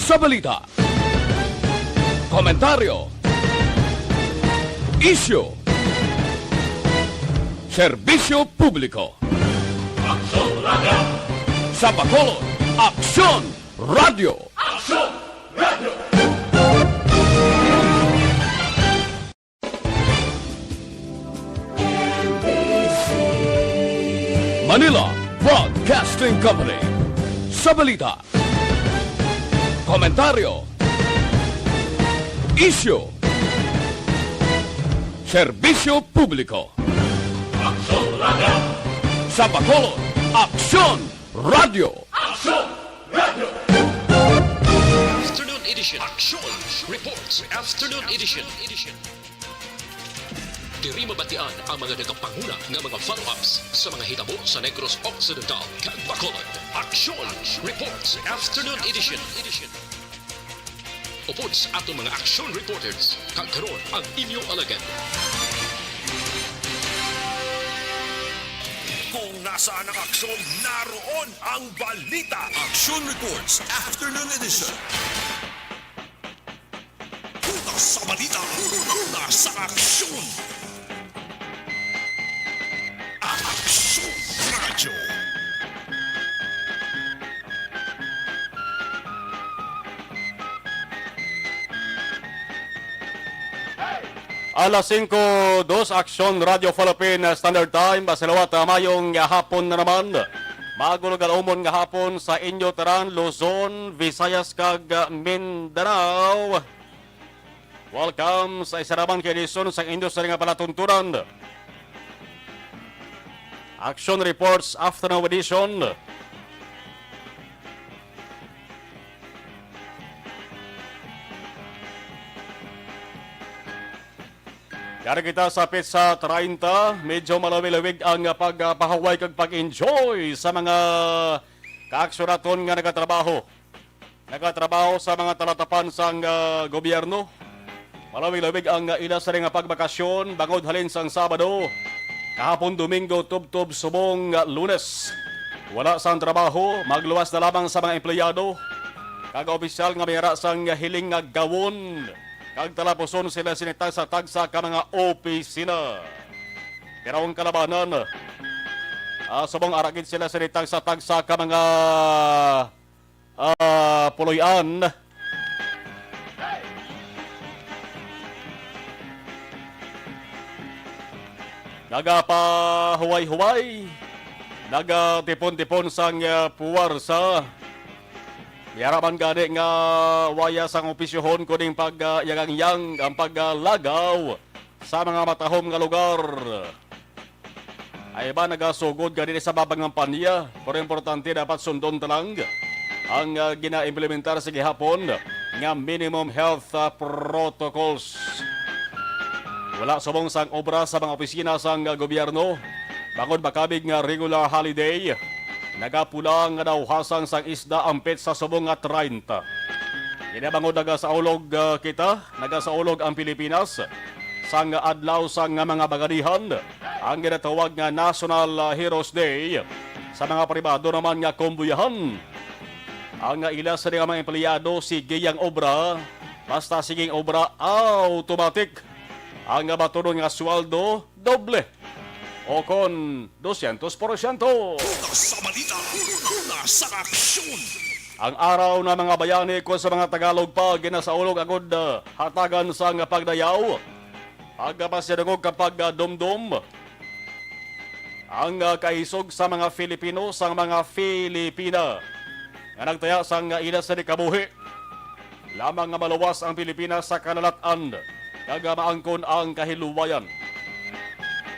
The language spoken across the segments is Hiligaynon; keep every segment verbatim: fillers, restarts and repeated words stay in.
Sa balita, komentaryo, isyu, serbisyo publiko. Aksyon Radio. Sa Bacolod, Aksyon Radio. Aksyon Radio. Manila Broadcasting Company. Sa balita, komentaryo, isyu, serbisyo publiko. Aksyon Radio. Sa Bacolod, Aksyon Radio. Aksyon Radio. Afternoon edition. Aksyon Reports. Afternoon edition. Diri mabatian ang mga nagapanguna nga mga follow-ups sa mga hitabo sa Negros Occidental kag Bacolod. Aksyon Reports Afternoon Edition. Upod sa aton mga aksyon reporters, kag karon ang inyo alagad. Kung nasaan ang aksyon, naroon ang balita. Aksyon Reports Afternoon Edition. Una sa balita, una sa aksyon. Aksyon Radyo. Alas singko dos, Aksyon Radyo Philippine Standard Time. Masalawat, ah, mayong hapon na naman. Magulog-alumon nga hapon sa inyo tanan, Luzon, Visayas, kag, ah, Mindanao. Welcome sa isa naman ka edisyon sa inyo sa nga palatuntunan. Action Reports Afternoon Edition. Yari kita sa petsa treinta, medyo malawig-lawig ang pagpahuway kag pag-enjoy sa mga kaaksyonaton nga nagatrabaho. Nagatrabaho sa mga talatapan sang, ah, gobyerno. Malawig-lawig ang, ah, ila sa nga pagbakasyon bangod halin sang Sabado, kahapon Domingo, tubtob subong, ah, Lunes. Wala sang trabaho, magluwas na lamang sa mga empleyado kag opisyal nga may ara sang hiling nga gawon kag talapuson sila sini tagsa-tagsa ka mga opisina. Pero ang kalabanan, ah, subong ara gid sila sini tagsa-tagsa ka mga ah, puloy-an. Nagapahuway-huway, nagatipon-tipon sang, ah, puwersa. Yara man gani nga waya sang opisyohon kuning pag, ah, yagangyang ang paglagaw sa mga matahom nga lugar. Ay ba nagasugod gani sa mga pangampanya, pero importante dapat sundon ta lang ang, ah, ginaimplementar sa gihapon nga minimum health, ah, protocols. Wala subong sang obra sa mga opisina sang, ah, gobyerno bangod makabig nga regular holiday. Nagapula nga nauhasan sang isda ang petsa subong nga treinta. Kini bangod nagasaulog, ah, kita, nagasaulog ang Pilipinas sang adlaw sang mga baganihan, ang ginatawag nga National, ah, Heroes Day. Sa mga pribado naman nga kumbuyahan, ang ila sa mga empleyado sige ang obra, basta siging obra, automatic ang batunon nga sweldo, doble o kon dosyentos porsyento. Una sa balita, una sa aksyon. Ang araw na mga bayani ko sa mga Tagalog pa ginasaulog agud, ah, hatagan sang pagdayaw, pagkapasidungog kapag, ah, dumdum ang, ah, kaisog sa mga Filipino sang mga Filipina nga nagtaya sang, ah, ila sa dikabuhi lamang nga maluwas ang Pilipinas sa kalalat-an kag maangkon ang kahiluwayan.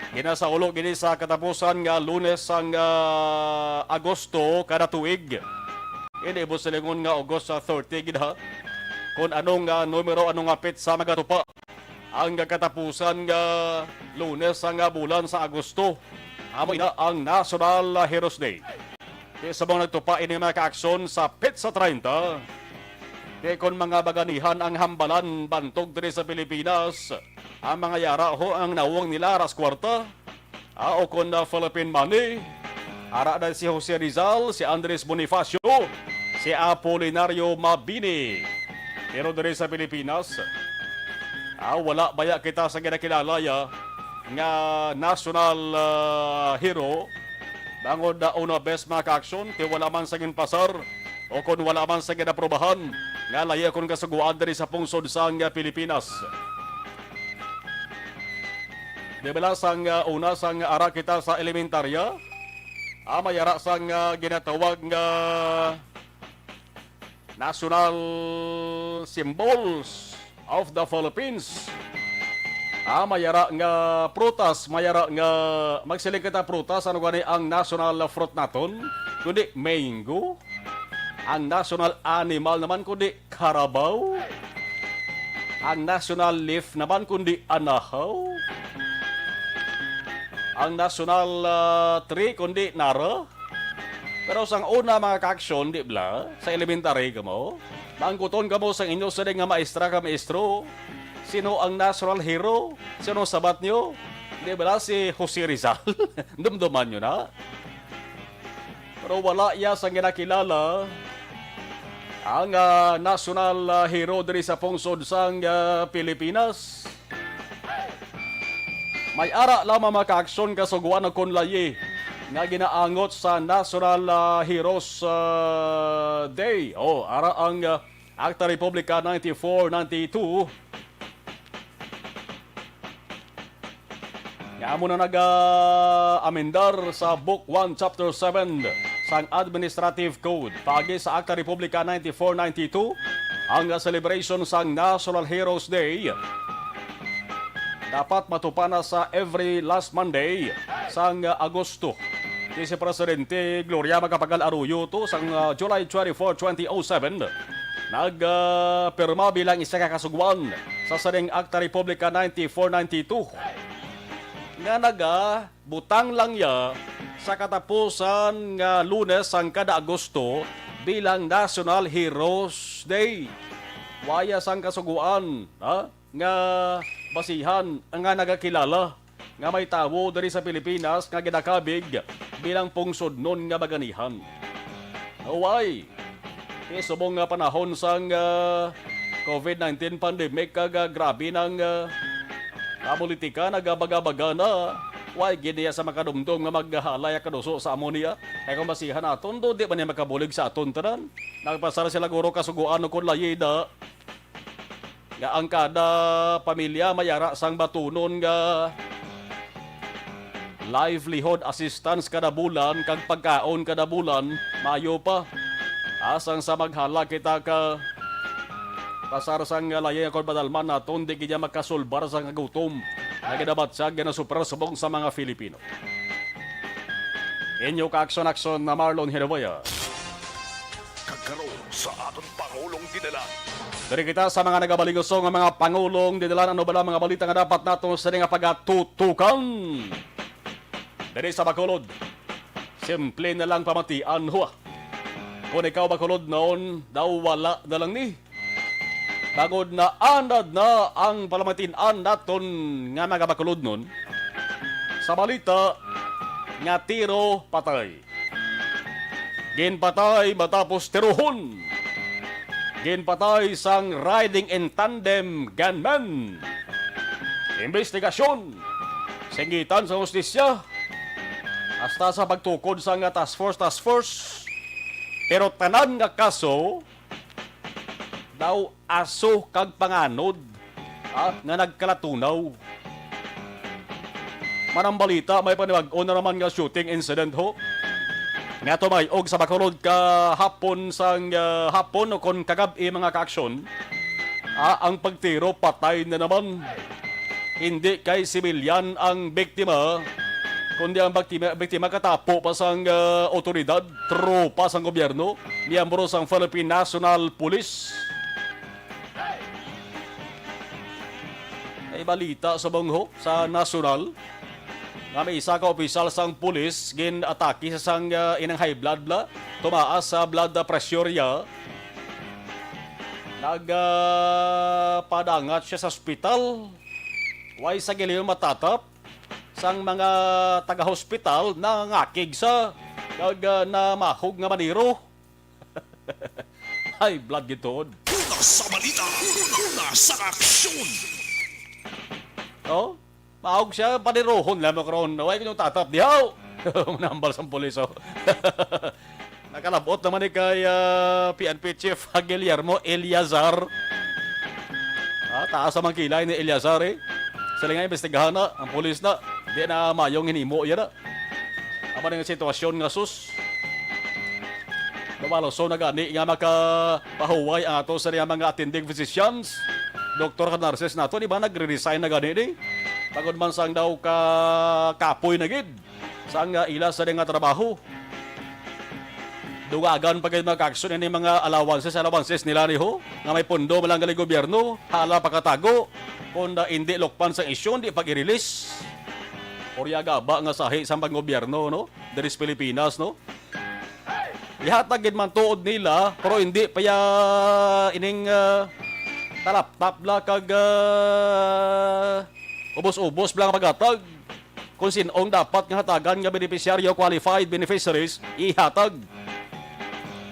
Ginasaulog ini sa katapusan nga Lunes sang, ah, Agosto kada tuig. Ini mo silingon nga August sa thirty gid, ha. Kung ano nga numero, ano nga petsa magatupa ang katapusan nga Lunes sang bulan sa Agosto, amo ina ang National Heroes Day. Di sa mga nagtupa ini mga kaaksyon sa petsa treinta, di kon mga baganihan ang hambalan bantog diri sa Pilipinas, ang mga yara ho ang nawong nila aras kwarta, ah, o kon na Philippine money, ara na si Jose Rizal, si Andres Bonifacio, si Apolinario Mabini. Pero diri sa Pilipinas, ah, wala baya kita sa ginakilala ya nga national, ah, hero? Bangod na una best, mga ka-aksyon, ti wala man sa ginpasar o kon wala man sa ginaprobahan nga layi kon kasugoan diri sa pungsod sang Pilipinas. Di bala sang, ah, una, sang ara kita sa elementarya, ah, may ara sang, ah, ginatawag nga national symbols of the Philippines. Ah, may ara nga prutas, may ara nga, magsiling kita prutas, ano gani ang national fruit naton? Kundi mango. Ang national animal naman kundi carabao. Ang national leaf naman kundi anahaw. Ang national, ah, tree kundi nara. Pero sang una, mga ka-aksyon, di bala, sa elementary kamo, maangkuton kamo sang inyo sining nga maestra ka maestro, sino ang national hero? Sino sabat nyo? Di bala si Jose Rizal? Dumduman nyo na. Pero wala iya sang ginakilala ang, ah, national, ah, hero diri sa pungsod sang, ah, Pilipinas. May ara lamang, mga ka-aksyon, kasugoan kon layi nga ginaangot sa National, ah, Heroes, ah, Day. Oh, ara ang, ah, Acta Republica ninety-four ninety-two, nga amo na naga-amendar sa Book one, Chapter seven sang Administrative Code. Paagi sa Acta Republica ninety-four ninety-two, ang celebration sang National Heroes Day dapat matupa na sa every last Monday sang Agosto. Ni si Presidente Gloria Macapagal Arroyo to sang, ah, July twenty-four, twenty oh seven, nagpirma bilang isa ka kasugoan sa sining Acta Republica ninety-four ninety-two nga nagabutang lang ya sa katapusan nga Lunes sang kada Agosto bilang National Heroes Day. Waya sang kasugoan, ha? Nga basihan nga nagakilala nga may tawo diri sa Pilipinas nga ginakabig bilang pungsodnon nga baganihan. Huway, ti subong nga panahon sang, ah, covid nineteen pandemic kag, ah, grabe nang, ah, ang politika nagabaga-baga na. Way gid niya sa makadumdom nga maghalay ang kaduso sa amo niya. Kay kung basihan naton, do di man niya makabulig sa aton tanan. Nagpasar sila guro kasugoan kon layida nga ang kada pamilya may ara sang batunon nga livelihood assistance kada bulan kag pagkaon kada bulan, maayo pa. Asang sa maghala kita ka pasar sang layi nga kon madalman naton, di gid niya makasulbar sa kagutom nga ginabatyag nga nasupra subong sa mga Filipino. Inyo ka-aksyon-aksyon na Marlon Hirawaya. Kag karon sa aton Pangulong Dinalan. Diri kita sa mga nagabalingusong nga mga Pangulong Dinalan. Ano bala mga balita nga dapat nato sa nga pagatutukan? Diri sa Bacolod, simple na lang pamatian, huwa. Kung ikaw Bacolodnon, daw wala na lang ni. Bangod na anad na ang palamatian naton nga mga Bacolodnon. Sa balita nga tiro patay. Ginpatay matapos tirohon. Ginpatay sang riding in tandem gunman. Imbestigasyon. Singitan sa hustisya. Hasta sa pagtukod sa nga task force, task force. Pero tanan nga kaso daw aso kag panganod, ah, nga nagkalatunaw. Manang balita, may panibag-o na naman nga shooting incident ho nga tumay-og sa Bacolod kahapon sang, ah, hapon o kon kagab-i, mga kaaksyon. Ah, ang pagtiro patay na naman. Hindi kay sibilyan ang biktima, kundi ang biktima, biktima katapo pa sang, ah, otoridad, tropa sang gobyerno, miyembro sang Philippine National Police. May balita subong ho sa nasyonal nga may isa ka opisyal sang pulis gin-atake sa sang, ah, inang high blood bla, tumaas sa blood pressure niya. Nag, ah, padangat siya sa ospital. Way sa giliyon matatap sang mga taga-hospital nangangakig sa kag, ah, namahog nga maniro. High blood gid tuod. Una sa balita, una sa aksyon. Oh, maog siya, panirohon lang mo karon. Way ko tatap dihaw. Manambal sang pulis, oh. Nakalabot naman ni kay, ah, P N P Chief Guillermo Eliazar. Ah, taas ang kilay ni Eliazar, eh. Sila nga imbestigahan na, ang pulis na. Di na mayong hinimo yan, ah. Amo nga sitwasyon nga sus. Mabaluso na gani nga makapahuway ang ato sa mga attending physicians, doktor kag nurses nato, di ba, nagre-resign na gani ni? Tungod man sang daw ka kapoy na gid sang, ah, ila sa nga trabaho. Dugagan pa gid mga kaaksyon ini mga allowances, allowances nila ni ho, nga may pondo man lang gali gobyerno, hala pakatago. Kung na indi lukpan sang isyu, di pag-i-release. Orya gaba nga sahi sang panggobyerno, no? Diri sa Pilipinas, no? Ihatag gid man tuod nila, pero hindi pa ya ining, ah, talaptap la kag, ah, ubos-ubos bla nga paghatag. Kung sin-ong dapat nga hatagan nga benepisyaryo, qualified beneficiaries, ihatag.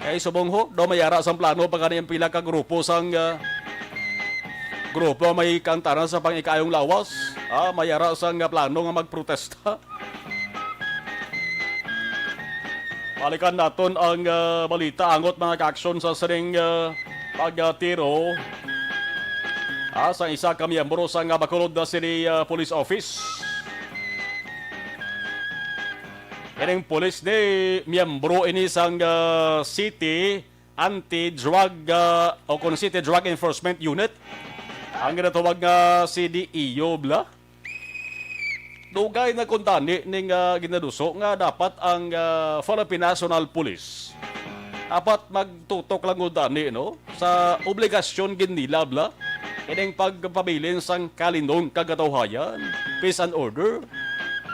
Kay subong ho, daw may ara sang plano pa gani ang pila ka grupo sang, ah, grupo may kantanan sa pang-ikayong lawas. Ah, may ara sang, ah, plano nga magprotesta. Balikan naton ang, ah, balita angot mga kaaksyon sa sining, ah, pagtiro, ah, sa isa ka miyembro sang, ah, Bacolod City, ah, Police Office. Ining pulis ni miyembro ini sang, ah, City Anti-Drug, ah, o kon City Drug Enforcement Unit, ang ginatawag nga C D E U bla. Dugay na kuntani ning, ah, ginaduso nga dapat ang, ah, Philippine National Police dapat magtutok lang kuntani, no, sa obligasyon gid nila bla ining pagpabilin sang kalinon kag katawhayan, peace and order.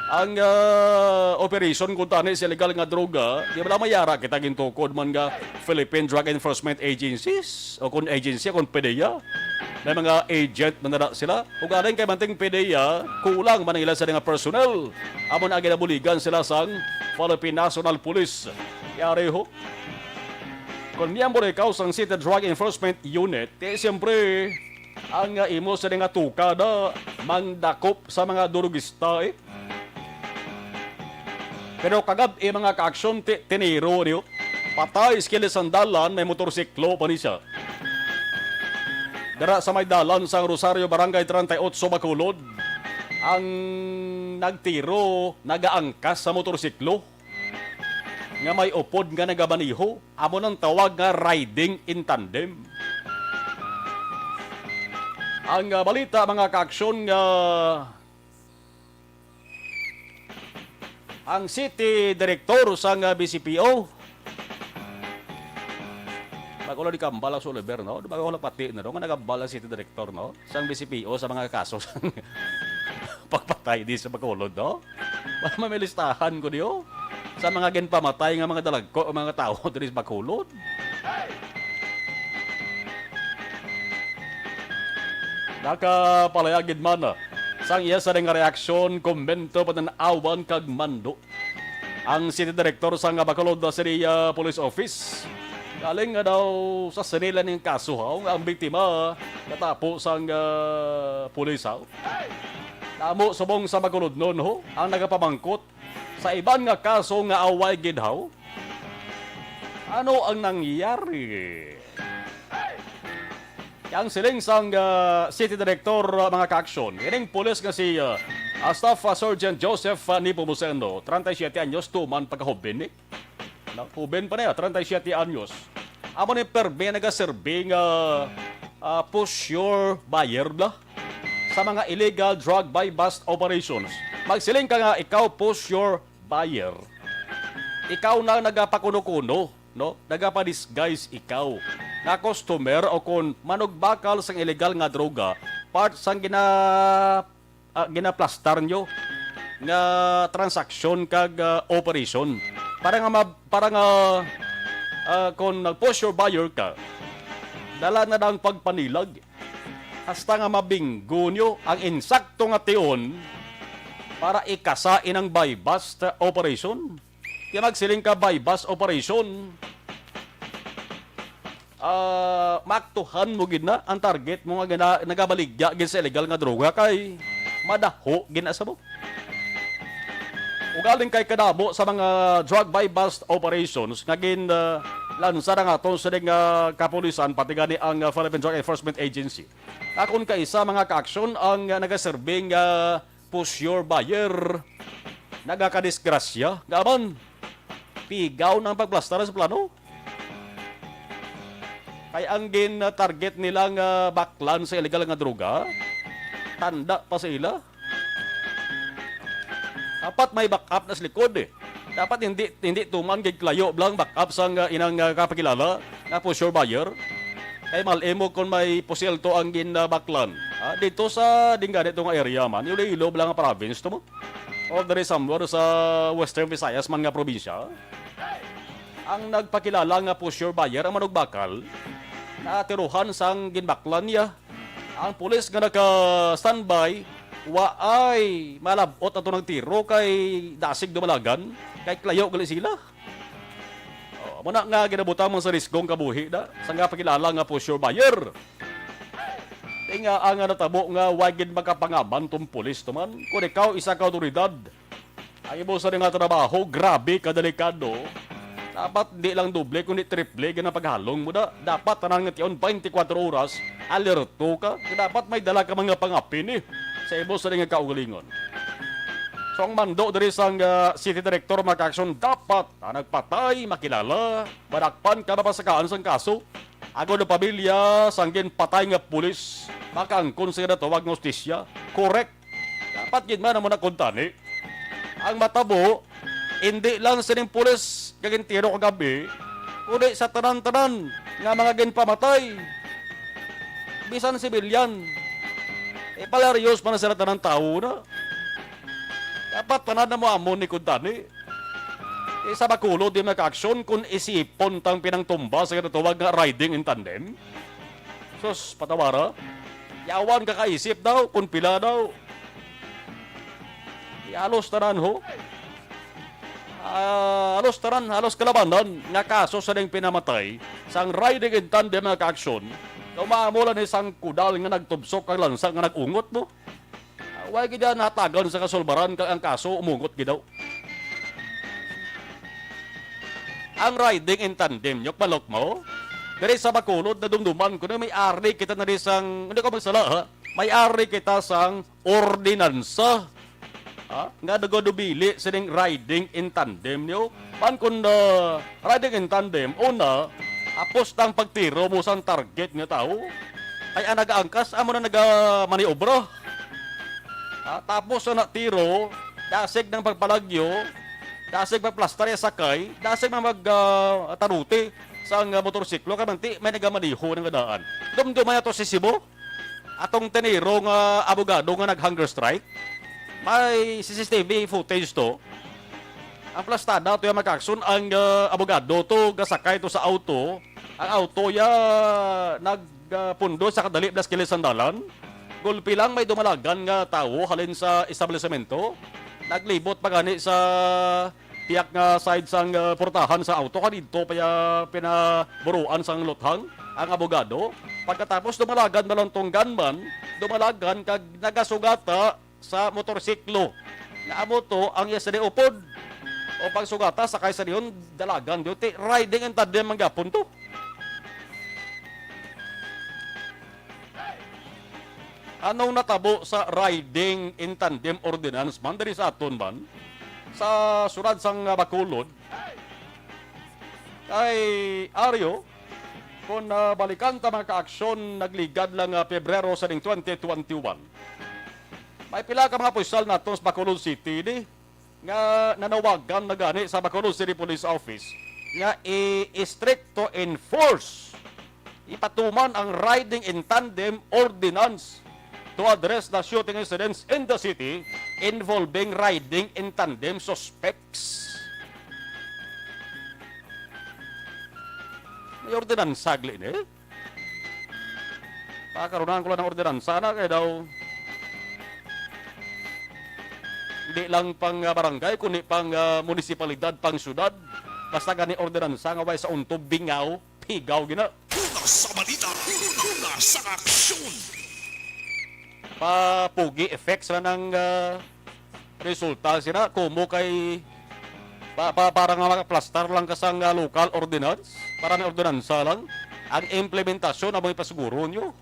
Ang, ah, operation kuntani sa illegal nga droga, di ba, may ara kita gintukod man nga Philippine Drug Enforcement Agencies o kon agency, kon PDEA. May mga agent man na sila. Ug aling kay manting PDEA, kulang man ang ila sa nga personnel. Amo na ginabuligan sila sang Philippine National Police. Yari ho. Kung miyembro ikaw sang City Drug Enforcement Unit, eh, siyempre, ang, ah, imo sa nga tukad, ah, mangdakop sa mga durugista, eh. Pero kagab-i, mga kaaksyon, ti-, tiniro niyo. Patay sa kilid sang dalan, may motorsiklo pa ni siya. Dira sa may dalan sang Rosario, Barangay treinta y ocho, Bacolod, ang nagtiro nagaangkas sa motorsiklo nga may upod nga nagabaniho. Amo nang tawag nga riding in tandem. Ang, ah, balita, mga kaaksyon, nga ang city director sang, ah, B C P O. Bago lang di kambal ang Oliver, no? Bago lang pati na, no? Nga nagambal ang city director, no? Sang B C P O sa mga kaso sang pagpatay di sa Bacolod, no? Para may listahan ko diyo sa mga ginpamatay nga mga dalagko, mga tao diri sa Bacolod. Nakapalayag gid man sang iya sa nga reaksyon, komento, panan-awan kag mando ang city director sang Bacolod City, ah, Police Office. Galing nga daw sa sinila ning kaso, ha, nga ang biktima natapo sang, ah, pulis, ha. Namo subong sa Bacolodnon, ho, ang nagapamangkot sa iban nga kaso nga away gid, haw? Ano ang nangyari? Ang siling sang, ah, city director, ah, mga kaaksyon, ining pulis nga si, ah, ah, Staff, ah, Sergeant Joseph, ah, Nepomuceno, treinta y siete anyos, tuman pagkahoben ni. No? Hoben pa niya, treinta y siete anyos. Amo ni permi nagaserbi nga, ah, push your buyer bla sa mga illegal drug buy-bust operations. Magsiling ka nga ikaw push your buyer. Ikaw na nagapakuno-kuno, no? Nagapa-disguise ikaw nga customer o kon manugbakal sang illegal nga droga, part sang gina-, ah, ginaplastar nyo nga transaksyon kag, ah, operasyon. Para nga ma-, para nga, ah, kung nag-push your buyer ka, dala na lang pagpanilag hasta nga mabinggo nyo ang insakto nga tion para ikasa inang buy-bust operation. Kaya magsiling ka buy-bust operation. ah, maaktuhan mo gid na ang target mo nga gina-, nagabaligya gid sa illegal nga droga kay madaho gid na sa mo. Ugaling kay kadamo sa mga drug buy-bust operations nga gin, ah, lansa na nga to sa ding, ah, kapulisan, pati gani ang, ah, Philippine Drug Enforcement Agency. Akon kay isa mga kaaksyon ang, ah, nagaserbing, ah, pusher buyer. Nagakadisgrasya. Nga man, pigaw na ang pagplastar sa plano. Kay ang gin-target nila nga baklan sa illegal nga droga, tanda pa sa ila. Dapat may backup na sa likod eh. Dapat hindi, hindi tuman gid klayo blang backup sang, ah, inang, ah, kapakilala nga pusher buyer. Kay mal-imo kung may pusil to ang ginabaklan. Ah, dito sa dingga dito nga area man, Iloilo blang nga province to mo. Or diri somewhere sa Western Visayas man nga probinsya. Ang nagpakilala nga pusher buyer ang manugbakal, natiruhan sang ginbaklan niya. Ang pulis nga naka-standby, waay malab-ot ato nagtiro kay dasig dumalagan, kay klayo gali sila. Oh, amo na nga ginabutang man sa risgong kabuhi na, sa nga pakilala nga pusher buyer. Tinga ang natabo nga wa gid makapangaban tong pulis to man. Kung ikaw isa ka awtoridad, ang imo sa nga trabaho, grabe ka delikado. Dapat di lang doble, kundi triple gid ang paghalong mo da. Dapat tanan nga tion twenty-four oras, alerto ka. Dapat may dala ka mga pangapin eh, sa imo sa nga kaugalingon. So, ang mando diri sang, ah, city director, mga kaaksyon, dapat ang nagpatay makilala, madakpan ka mapasakaan sang kaso. Agod ang pamilya sang ginpatay nga pulis makaangkon sa ginatawag nga hustisya. Correct. Dapat gid man amo na kuntani. Ang matabo, hindi lang sining pulis nga gintiro kagabi, kundi sa tanan-tanan nga mga ginpamatay. Bisan sibilyan, eh, palaryos man na sila tanan tawo na. Dapat tanan na mo amo ni kuntani. Eh, sa Bacolod, di makaaksyon kung isipon tang pinangtumba sa ginatawag nga riding in tandem. Sus, patawara. Yawan ka kaisip daw kung pila daw. Di halos tanan, ho. Ah, halos tanan, halos kalabanan nga kaso sa ding pinamatay sang riding in tandem nga kaaksyon. Daw maamo lang ni sang kudal nga nagtubsok kag lansa nga nag-ungot mo. Ah, wa gid yan natagan sa kasulbaran kag ang kaso umungot gid daw. Ang riding in tandem, nyok balok mo? Diri sa Bacolod, nadumduman ko na may ari kita na di sang, hindi ko magsala, ha? May ari kita sang ordinansa, ha? Nga nagadubili sining riding in tandem niyo. Man kun, ah, riding in tandem, una, apos na ang pagtiro mo sang target nga tawo. Ay ang nagaangkas, amo na nagamaniobra. Ha? Tapos na tiro, dasig ng pagpalagyo, dasig magplastar ya sakay, dasig man mag, ah, taruti sang, ah, motorsiklo, kay manti may nagamaneho ng daan. Dumdumay ato si Cebu. Atong tiniro nga abogado nga nag-hunger strike, may C C T V footage to. Ang plastada to yung magkakson, ang, ah, abogado to, gasakay to sa auto. Ang auto ya nagpundo sa kadali blas kilid sang dalan. Gulpi lang may dumalagan nga tawo halin sa establisemento. Naglibot pa gani sa tiyak nga side sang, ah, portahan sa auto, kadidto pa ya pinaburuan sang luthang ang abogado. Pagkatapos dumalagan na lang tong gunman, dumalagan kag nagasugata sa motorsiklo. Nga amo to ang iya sa di upod. O pagsugata sa kaysa diyon, dalagan diyon. Ti, riding in tandem man gyapon to. Anong natabo sa riding in tandem ordinance man diri sa aton man? Sa sulad sang, ah, Bacolod, kay Ario, kung, ah, balikan ta mga kaaksyon, nagligad lang, ah, Pebrero sa ning twenty twenty-one. May pila ka mga opisyal naton sa Bacolod City ni nga nanawagan na gani sa Bacolod City Police Office nga i-strict to enforce, ipatuman ang riding in tandem ordinance to address the shooting incidents in the city involving riding in tandem suspects. May ordinansa gali ni. Pakarunan ko lang ng ordinansa na kay daw hindi lang pang, ah, barangay, kundi pang, ah, munisipalidad, pang syudad. Basta gani ordinansa nga way sa unto, bingaw, pigaw gina. Sa balita, una sa aksyon. Papugi effects na ng, ah, resulta sila. Kumo kay pa, pa, para nga makaplastar lang ka sang, ah, local ordinance, para may ordinansa lang. Ang implementasyon amo ipasiguro nyo.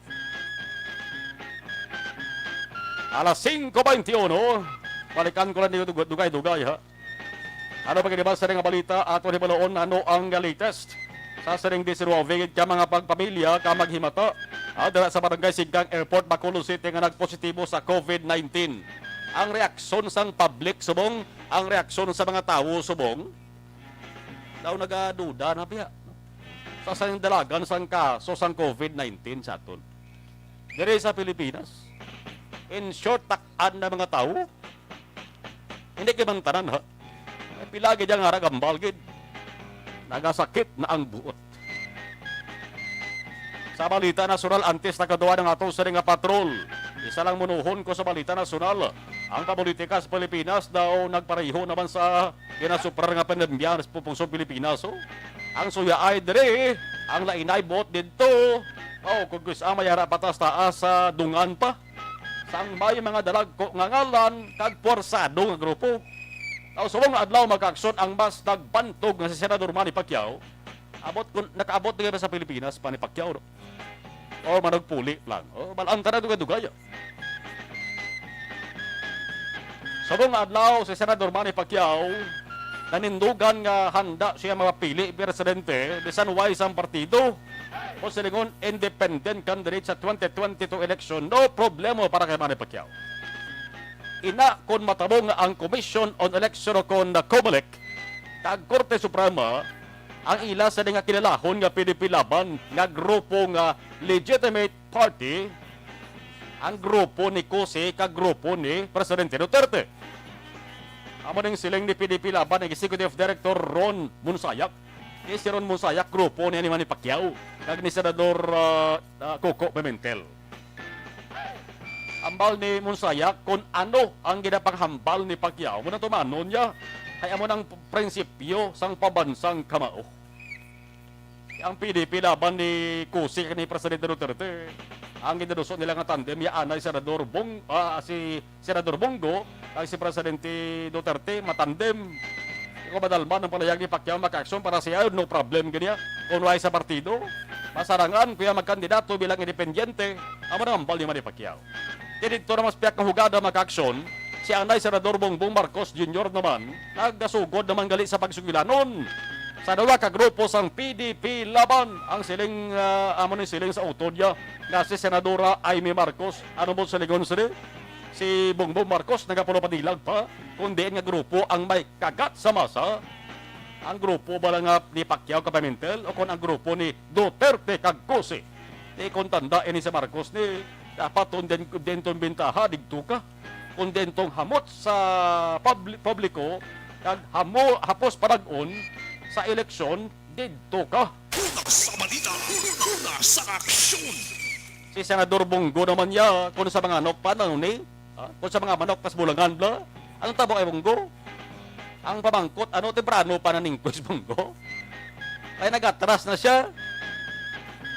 Alas singko baynte uno, balikan ko lang dito dugay-dugay, ha. Ano pa gid ba sa nga balita? Ato ni Balaon, ano ang latest? Sa sining diecinuebe ka mga pagpamilya ka maghimata, ah, dira sa Barangay Singkang Airport, Bacolod City, nga nagpositibo sa covid nineteen. Ang reaksyon sang public subong, ang reaksyon sa mga tawo subong, daw nagaduda na biya sa sang dalagan sang kaso sang covid nineteen sa aton diri sa Pilipinas. In short, tak-an na mga tawo. Hindi kay man tanan, ha? Ay, pila gid ang harag hambal gid. Nagasakit na ang buot. Sa balita nasyonal, antes nakaduwa ng ato sini nga patrol. Isa lang munuhon ko sa balita nasyonal. Ang papolitika sa Pilipinas daw nagpareho naman sa ginasuprar nga pandemya sa pupungso Pilipinas, oh. Ang suya ay diri, ang lainay buot didto. Oh, kung gusto ang mayara patas taas sa dungan pa. Sang may mga dalagko nga ngalan kag puwersado nga grupo. Sa subong nga adlaw, mga kaaksyon, ang mas nagbantog nga si Senador Manny Pacquiao. Abot kun nakaabot na ba sa Pilipinas, Manny Pacquiao, no? O manugpuli lang. O, bal-an ta na dugay-dugay. Sa subong nga adlaw, si Senador Manny Pacquiao nanindugan nga handa siya mapili presidente, bisan way sang partido. O silingon, independent candidate sa twenty twenty-two election, no problema para kay Manny Pacquiao. Ina, kon matabo nga ang Commission on Election o kon COMELEC kag Korte Suprema ang ila sa nga kinalahon nga P D P Laban nga grupo nga legitimate party, ang grupo ni Cossy kag grupo ni Presidente Duterte. Amo ning siling ni P D P Laban Executive Director Ron Munsayak. Ni si Ron Munsayak, grupo niya ni Manny Pacquiao kag ni Senador, ah, ah, Coco Pimentel. Hambal ni Munsayak kon ano ang ginapanghambal ni Pacquiao, mo na tumanon niya kay amo nang prinsipyo sang pabansang kamao. Ang P D P Laban ni Cossy kag ni Presidente Duterte, ang ginaduso nila nga tandem ya anay Senador Bong, ah, si Senador Bong Go kag si Presidente Duterte matandem. Di ko madalman ang panayag ni Pacquiao, mga kaaksyon, para siya, no problem gid niya. Kung way sa partido, masarangan ko ya magkandidato bilang independyente, amo na hambal ni Manny Pacquiao. Kay didto na mas piyak nga hugada, mga kaaksyon, si anay Senador Bongbong Marcos Junior naman nagasugod naman gali sa pagsugilanon sa duha ka grupo sang P D P Laban. Ang siling, ah, amo ni siling sa utod niya nga si Senadora Imee Marcos. Ano mo silingon sini? Si Bongbong Marcos nagapulopanilag pa kung diin nga grupo ang may kagat sa masa. Ang grupo bala nga ni Pacquiao kag Pimentel o kon ang grupo ni Duterte kag Cossy? Di kon tanda ini si Marcos ni dapat ton din, din ton bintaha didto ka. Kon din tong hamot sa publi-, publiko kag hamo, hapos panag-on sa eleksyon didto ka. Una sa balita, una sa aksyon. Si Senador Bong Go naman niya, kung sa mga manok pa, ano ni? Ha? Kung sa mga manok, tas bulangan bla? Anong tabo kay Bong Go? Ang pamangkot, ano, temprano pa naningkoy si Bong Go? Ay, nagatras na siya.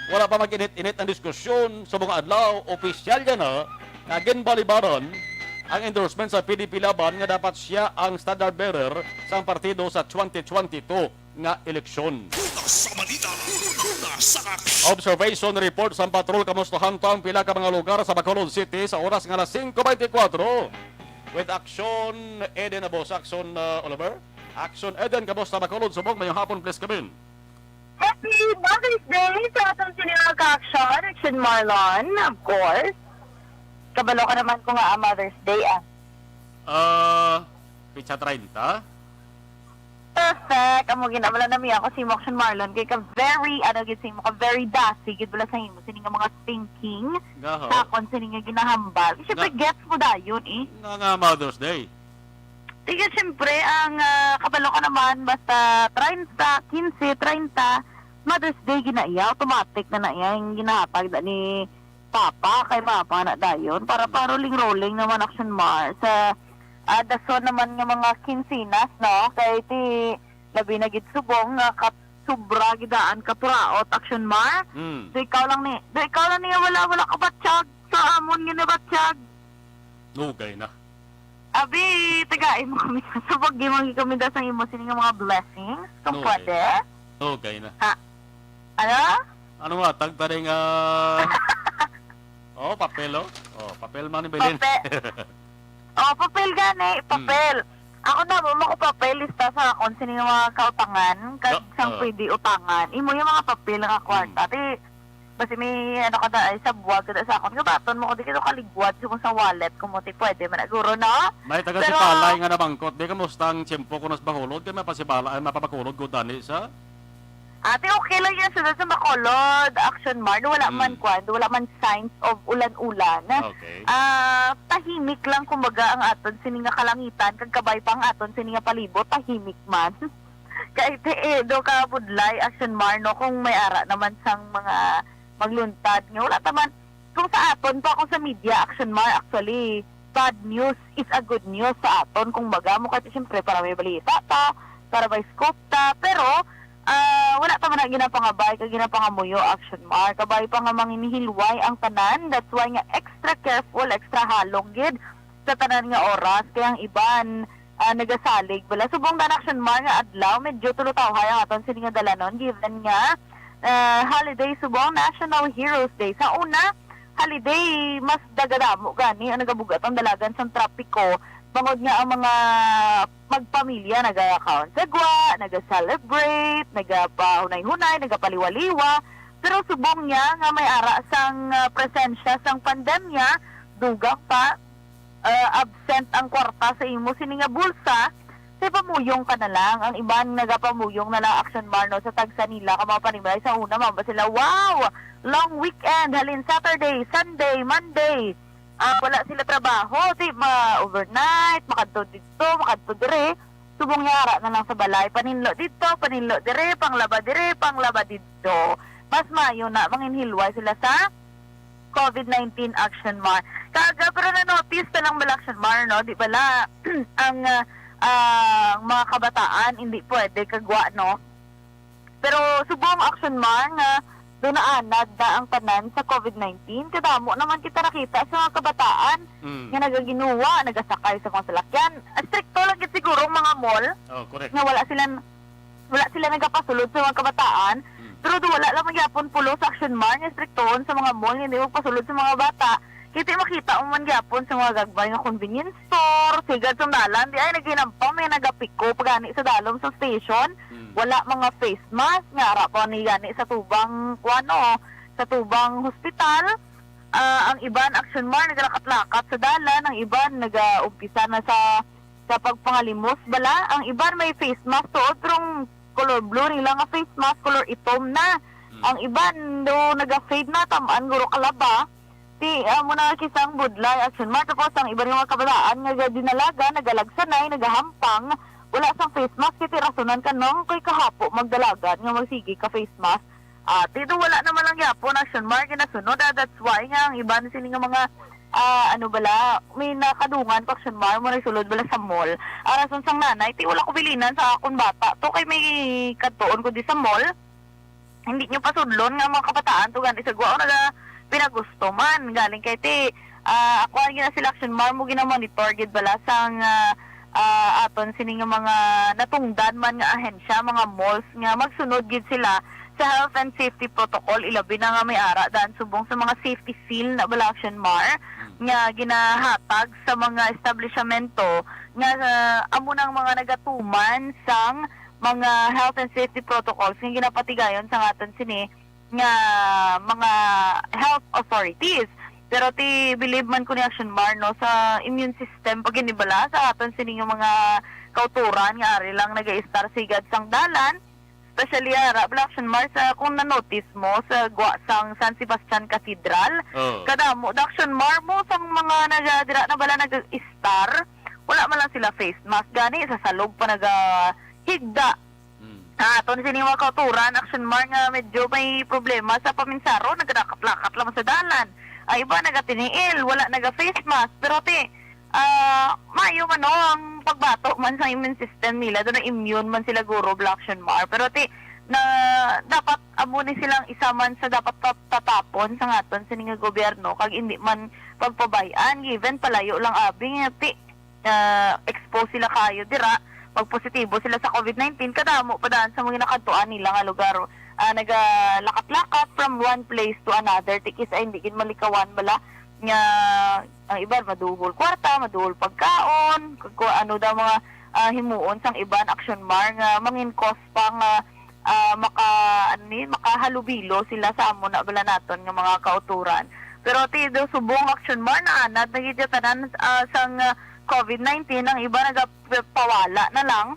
Wala pa mag-init-init ang diskusyon sa mga adlaw, opisyal yan, ha, na ginbalibaran ang endorsement sa P D P Laban nga dapat siya ang standard bearer sang partido sa twenty twenty-two nga eleksyon. Una sa balita, una sa aksyon. Observation report sang patrol, kamustahan ta ang pila ka mga lugar sa Bacolod City sa oras nga alas singko beintikwatro. With Action Eden Abos, Action, uh, Oliver. Action Eden, kamusta Bacolod? Subong, mayong hapon, please come in. Happy Mother's Day sa aton sini nga ka-action, Richard Marlon, of course. Kabalo ka naman ko nga, ah, Mother's Day, ah. Ah, pitsa treinta? Perfect. Amo gid, wala na mi ako si Mokshan Marlon. Kay ka very, ano gid sa imo, ka very dasi gid wala sa imo. Sini nga mga thinking, Gaho. Sa akon, sini nga ginahambal. Siyempre, Nga. Gets mo dayon, eh. Nga, nga Mother's Day. Sige, siyempre, ang, ah, kabalo ka naman, basta treinta, quince, treinta, Mother's Day, ginaiya, automatic na na iya, yung ginahatag na ni Papa, kay Mama na dayon, para paroling-roling naman, Action Mar, sa, ah, dason naman nga mga kinsinas, no? Kay ti, labi na gid subong nga kap-, sobra gidaan ka puraot, Action Mar. Hmm. Do ikaw lang ni, do ikaw lang niya wala, wala ka batyag sa amon nga nabatyag. Lugay na. Abi, tagai mo kami sa subag, di mo kami dasang imo sini nga mga blessings, kung Okay. pwede. Okay na. Ha? Ano? Ano nga, tagtaring, ah, oh, papel, oh. Oh, papel man ni Belen. Papel. Oh, papel gani, Hmm. papel. Ako na mo, mako papel, lista sa akon, sini nga mga kautangan, kag No, sang oh. pwede utangan. Imo yung mga papel nga kwarta. Hmm. Di, Basi may ano ka da, ay, sa buwag ka da sa akon. Gabaton mo ko, di kita kaligwad sa sa wallet ko mo, ti pwede man, guro, no? May taga Pero Sipalay nga nabangkot. Di, kamusta ang tiyempo ko nas Bacolod? Kay mapasibala, ay, mapabacolod ko dani sa Ate, okay lang yan. Sunod sa Bacolod, Action Mar, wala man Mm. kwan, wala man signs of ulan-ulan. Okay. Ah, tahimik lang, kumbaga, ang aton sini nga kalangitan, kag kabay pa ang aton sini nga palibot, tahimik man. Kay ti, eh, do ka budlay, Action Mar, no, kung may ara naman sang mga magluntad nga wala ta man, kung sa aton pa, kung sa media, Action Mar, actually, bad news is a good news sa aton. Kung baga mo, kasi siyempre, para may balita ta, para may scoop ta, pero, ah, wala ta man na ginapangabay, kag ginapangamuyo, Action Mar. Kabay pa nga manginhilway ang tanan, that's why nga extra careful, extra halong gid sa tanan nga oras. Kay ang iban, ah, nagasalig. Bala, subong na, Action Mar, nga adlaw, medyo tulutawhay ang aton sini nga dalanon, given nga, ah, holiday subong National Heroes Day. Sa una, holiday, mas dagadamo gani ang nagabugat ang dalagan sang trapiko, bangod nga ang mga magpamilya nagakaon sa gwa, naga-celebrate, nagapahunay-hunay, nagapaliwaliwa. Pero subong niya nga may ara sang, ah, presensya sang pandemya, dugang pa, ah, absent ang kwarta sa imo sini nga bulsa, say pamuyong ka na lang. Ang iban nagapamuyong na lang, Action Mar, no, sa tagsa nila ka mga panimalay. Sa una, mamba sila, wow! Long weekend, halin Saturday, Sunday, Monday. Ah, wala sila trabaho, di ma-overnight, makadto dito, makadto dire. Subong niya ara na lang sa balay, paninlo dito, paninlo dire, panglaba dire, panglaba dito. Mas maayo na manginhilway sila sa covid nineteen, Action Mar. Kaga, pero na-notice na lang bala, Action Mar, no? Di bala, ang, ah, ang mga kabataan, hindi pwede kagwa, no? Pero subong, Action Mar, nga doon naanad na ang tanan sa covid nineteen. Kadamo naman kita nakita sa mga kabataan Mm. nga nagaginuwa, nagasakay sa mga salakyan. Stricto lang gid siguro ang mga mall Oh, correct. nga wala sila wala sila nagapasulod sa mga kabataan, Hmm. pero do wala lang magyapon pulos, Action Mar, nga striktohon sa mga mall nga hindi magpasulod sa mga bata. Kay ti makita mo man gyapon sa mga gagmay nga convenience store, sigad sa dalan, di ay naghinampa may nagapiko pagani sa dalom sa station. Hmm. Wala mga face mask, nga ara pa ni gani sa tubang, kuwano, sa tubang hospital. Ah, ang iban, Action Mar, nagalakat-lakat sa dalan, ang iban nagaumpisa na sa sa pagpangalimos bala. Ang iban may face mask tuod, pero ang color blue nila nga face mask, color itom na. Mm. Ang iban do naga-fade na, tam-an guro kalaba. Ti amo na kisang budlay, Action Mar. Tapos ang iban nga mga kabataan nga dinalagan, nagalagsanay, nagahampang, wala sang face mask, ti rasonan ka nung ko'y kahapo magdalagan nga magsigi ka face mask. Ah, ti do wala naman lang gyapon, Action Mar, ginasunod. Ah, that's why nga ang iban sini nga mga, ah, ano bala, may nakadungan pa, Action Mar, mo nagsulod bala sa mall. Ang rason sang nanay, ti wala ko bilinan sa akon bata to, kay may kadtuon ko di sa mall. Hindi nyo pasudlon nga mga kabataan to gani sa gwa, o naga pinagusto man. Galing kay ti, ah, ako ang gina sila, Action Mar, mo gina-monitor gid bala sang, ah, ah, aton sini nga mga natungdan man nga ahensya, mga malls nga magsunod gid sila sa health and safety protocol, ilabi na nga may ara daan subong sa mga safety seal na bala, Action Mar, Hmm. nga ginahatag sa mga establishmento nga, ah, amo nang mga nagatuman sang mga health and safety protocols nga ginapatigayon sa aton sini nga mga health authorities. Pero ti believe man ko ni, Action Mar, no, sa immune system, pag inibala sa aton sini nga mga kauturan nga ari lang nag-i-star sigad sang dalan, especially ara bala, Action Mar, sa kung na-notice mo sa gwa sang San Sebastian Cathedral, Oh. kadamo da, Action Mar, mo sang mga naga, dira na bala nag-i-star, wala man lang sila face mask, gani sa salog pa naga higda. Mm. Ah, aton sini mga kauturan, Action Mar, nga medyo may problema sa paminsaro, naglakat-lakat lang sa dalan. Ay, iba nagatiniil, wala naga face mask. Pero ti, ah, maayo man, no, ang pagbato man sa immune system nila, doon immune man sila guro, bala, Action Mar. Pero ti, na dapat amo ni silang isa man sa dapat pa-, tatapon sa aton sini nga gobyerno, kag hindi man pagpabay-an, given palayo lang abi nga ti-, ah, expose sila kayo dira, magpositibo sila sa COVID nineteen, kadamo pa daan sa mga nakadtuan nila nga lugar. Ah, nagalakat-lakat from one place to another, ti kis-a hindi gid malikawan bala nga ang iban maduhol kwarta, maduhol pagkaon, kung ano daw mga, ah, himuon sang iban, Action Mar, nga mangin cause pa nga, ah, maka-, ano ni, makahalubilo sila sa amo na bala naton nga mga kauturan. Pero ti do subong, Action Mar, naanad na gid tanan, ah, sang, ah, COVID nineteen, ang iba nagapawala na lang.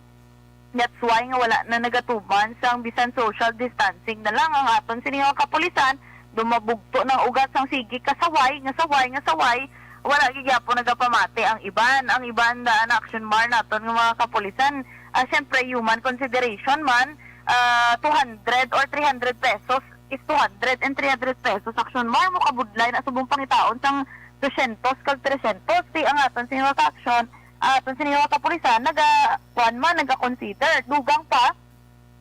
That's why nga wala na nagatuman sang bisan social distancing na lang ang aton sini nga kapulisan. Do mabugto ng ugat sang sige ka saway, nga saway, nga saway, wala gid gyapon nagapamati ang iban. Ang iban na, na Action Mar naton nga mga kapulisan, ah, syempre, human consideration man, ah, two hundred or three hundred pesos is two hundred and three hundred pesos, Action Mar, mo kabudlay na subong pangitaon sang dosyentos kag tresyentos. Ti ang aton sini nga ka-action, aton sini nga kapulisan, naga, kuwan man, naga-consider. Dugang pa,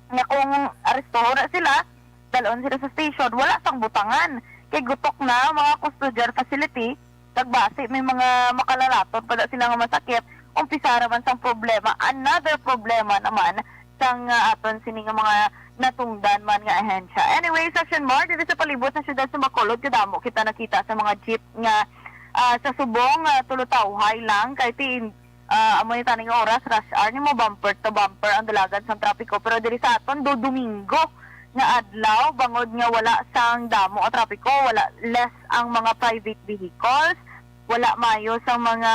nga kung arestuhon na sila, dalon sila sa station, wala sang butangan. Kay gutok na ang mga custodial facility, kag basi may mga makalalaton pa da sila nga masakit, umpisa naman sang problema, another problema naman sang, ah, aton sini nga mga natungdan man nga ahensya. Anyways, Action Mar, diri sa palibot sa siyudad sa Bacolod, kadamo kita nakita sa mga jeep nga, ah, sa subong, ah, tulotawhay lang, kay ti-, ah, amo ni taning oras, rush hour, ni mo bumper to bumper ang dalagan sang trapiko. Pero diri sa aton, do Domingo nga adlaw, bangod nga wala sang damo ang trapiko, wala, less ang mga private vehicles, wala mayo sang mga,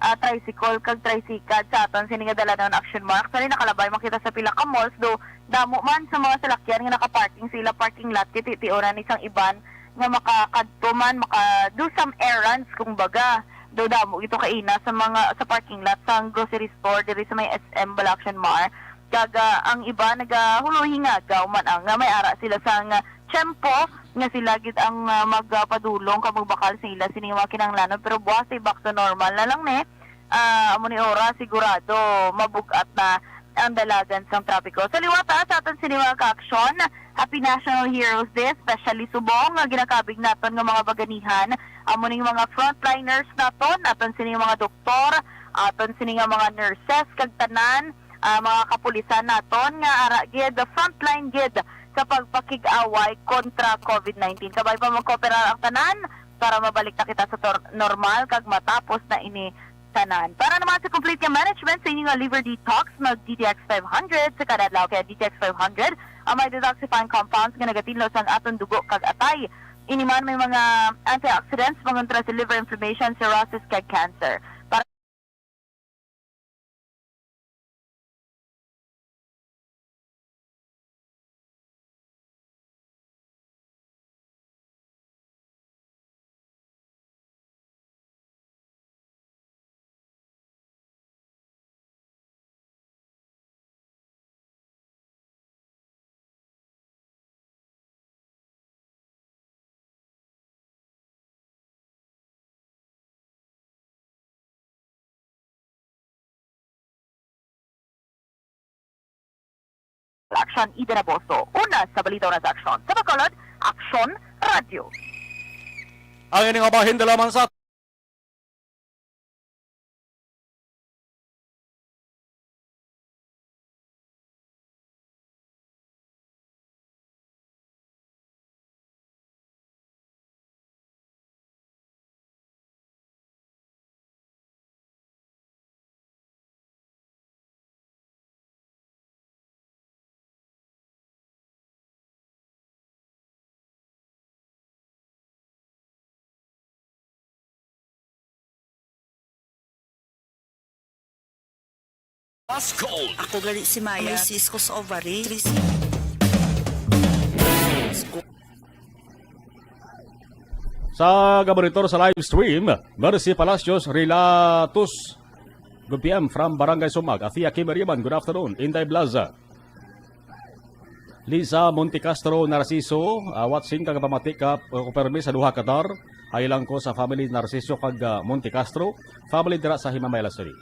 ah, tricycle kag tricycad sa aton sini nga dalanon, Action Mar. Actually, nakalabay man kita sa pila ka malls, do damo man sa mga salakyan nga nakaparking sa ila parking lot, kay ti-, ti-, ora ni sang iban nga makakadto man, maka-do some errands, kumbaga. Do damo ito kaina sa mga, sa parking lot sang grocery store diri sa may S M bala, Action Mar. Kag, ah, ang iba nagahuloy hingagaw man ang nga may ara sila sang, ah, tiyempo nga sila gid ang, ah, magapadulong kag magbakal sa ila sini nga mga kinahanglanon. Pero buwas ay back to normal na lang ni. Ah, amo ni ora, sigurado mabug-at na ang dalagan sang trapiko. Sa liwat, ah, sa aton sini mga ka-aksyon, Happy National Heroes Day, especially subong nga ginakabig naton nga mga baganihan, amo ning mga frontliners naton, aton sini mga doktor, aton sini nga mga nurses, kag tanan, ah, mga kapulisan naton nga ara gid, frontline gid sa pagpakig-away kontra COVID nineteen. Kabay pa magkooperar ang tanan para mabalik na kita sa tor-, normal kag matapos na ini tanan. Para naman sa complete nga management sa inyo nga liver detox, mag D T X five hundred sa kada adlaw, kay D T X five hundred ang may detoxifying compounds nga nagatinlo sang aton dugo kag atay. Ini man may mga antioxidants pangontra sa liver inflammation, cirrhosis, kag cancer. Para Action, Eden Aboso. Una sa balita, una sa aksyon. Sa Bacolod, Aksyon Radyo. Ang ining bahin da lamang sa Ako gali si Maya. May cyst ko sa ovary. Three C. Sa gaboritor sa live stream, Mercy Palacios Relatos. Good P M from Barangay Sumag. Athea Kimeriman, good afternoon. Inday Blaza. Lisa Montecastro Narciso, ah, watching kag pamati ka, uh, permi sa duha ka tar. Hi lang ko sa family Narciso kag, ah, Montecastro. Family dira sa Himamayla City.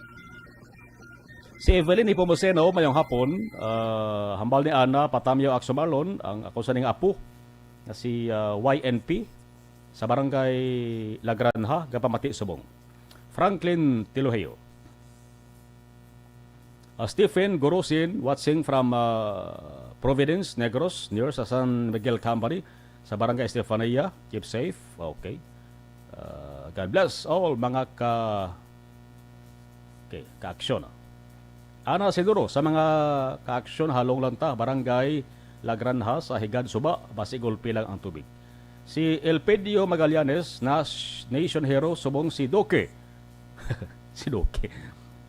Si Evelyn Nepomuceno, mayong hapon. Ah, hambal ni Ana Patamyo Axomarlon, ang ako sa ning apo nga si, ah, Y N P sa Barangay La Granja, gapamati subong. Franklin Tiloheo. Ah, Stephen Gorosin, watching from, ah, Providence, Negros, near sa San Miguel Company, sa Barangay Estefania. Keep safe. Okay. Ah, God bless all, mga ka-, okay, kaaksyon. Ana Sidoro, sa mga kaaksyon, halong lang ta, Barangay La Granja, sa Higad Suba, basi gulpi lang ang tubig. Si Elpidio Magallanes, nas-, nation hero, subong si Duque. Si Duque.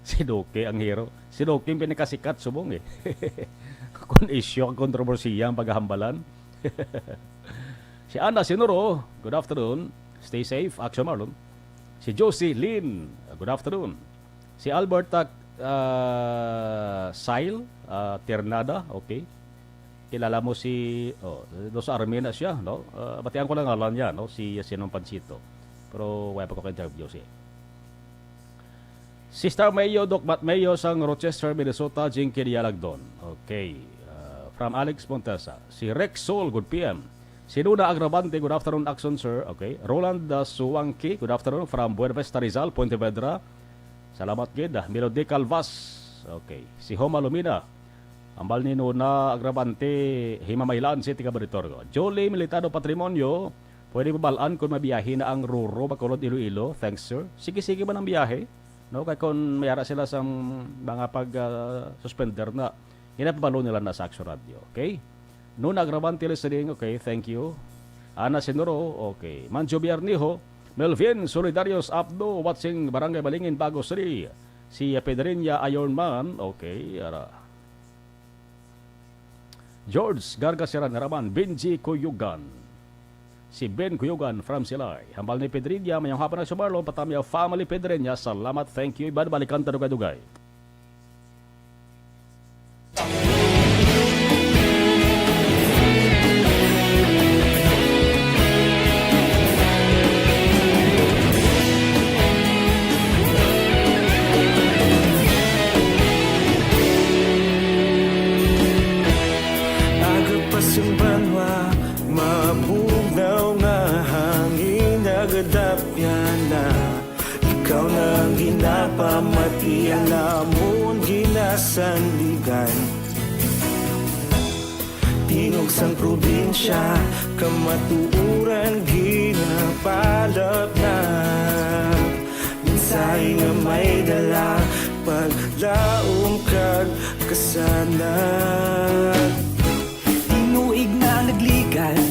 Si Duque ang hero. Si Duque ang pinakasikat subong eh. Kung isyu, ang kontrobersiya ang paghahambalan. Si Ana Sinuro, good afternoon. Stay safe, Action Marlon. Si Josie Lynn, good afternoon. Si Albert Tak-, ah, Sail, ah, Ternada, okay. Kilala mo si, oh, do sa Army na siya, no? Ah, batian ko lang ngalan niya, no? Si Yasin Pansito. Pero wala pa ko ka-interview siya. Sister Mayo, Doc Matt Mayo sang Rochester, Minnesota, Jinky Dialagdon. Okay. Ah, from Alex Montesa. Si Rex Sol, good P M. Si Nuna Agravante, good afternoon, Action, sir. Okay. Roland, ah, Suwangki, good afternoon from Buena Vista, Rizal, Pontevedra. Salamat gid. Ah, Melody Calvas. Okay. Si Homa Lumina. Hambal ni Nuna Agravante, Himamaylan City, Cabritorgo. Jolie Militado Patrimonio, pwede ba bal-an kung mabiyahe na ang Roro, Bacolod, Iloilo? Thanks, sir. Sige, sige man ang biyahe. No, kay kung may ara sila sa mga pag, ah, suspender na, ginapabalo nila na sa Action Radio, okay? Nuna Agravante listening, okay, thank you. Ana Sinuro, okay. Manjo Biarniho, Melvin Solidarios Abdo, watching Barangay Balingin, Bago City. Si Pedriña Ironman, okay, ara. George Gargasiran Raman, Benji Kuyugan. Si Ben Kuyugan from Silay. Hambal ni Pedriña, mayong hapon na sumarlo, Patamya family Pedriña. Salamat, thank you. Iban balikan ta dugay-dugay. Aga pa sing banwa, mabugnaw nga hangin nagadapyan na. Ikaw na ang ginapamatian namon ginasandigan. Tingog sang probinsya, kamatuoran ginapalapnap. Mensahe nga may dala, paglaom kag kasanag. Tinuig na nagligan,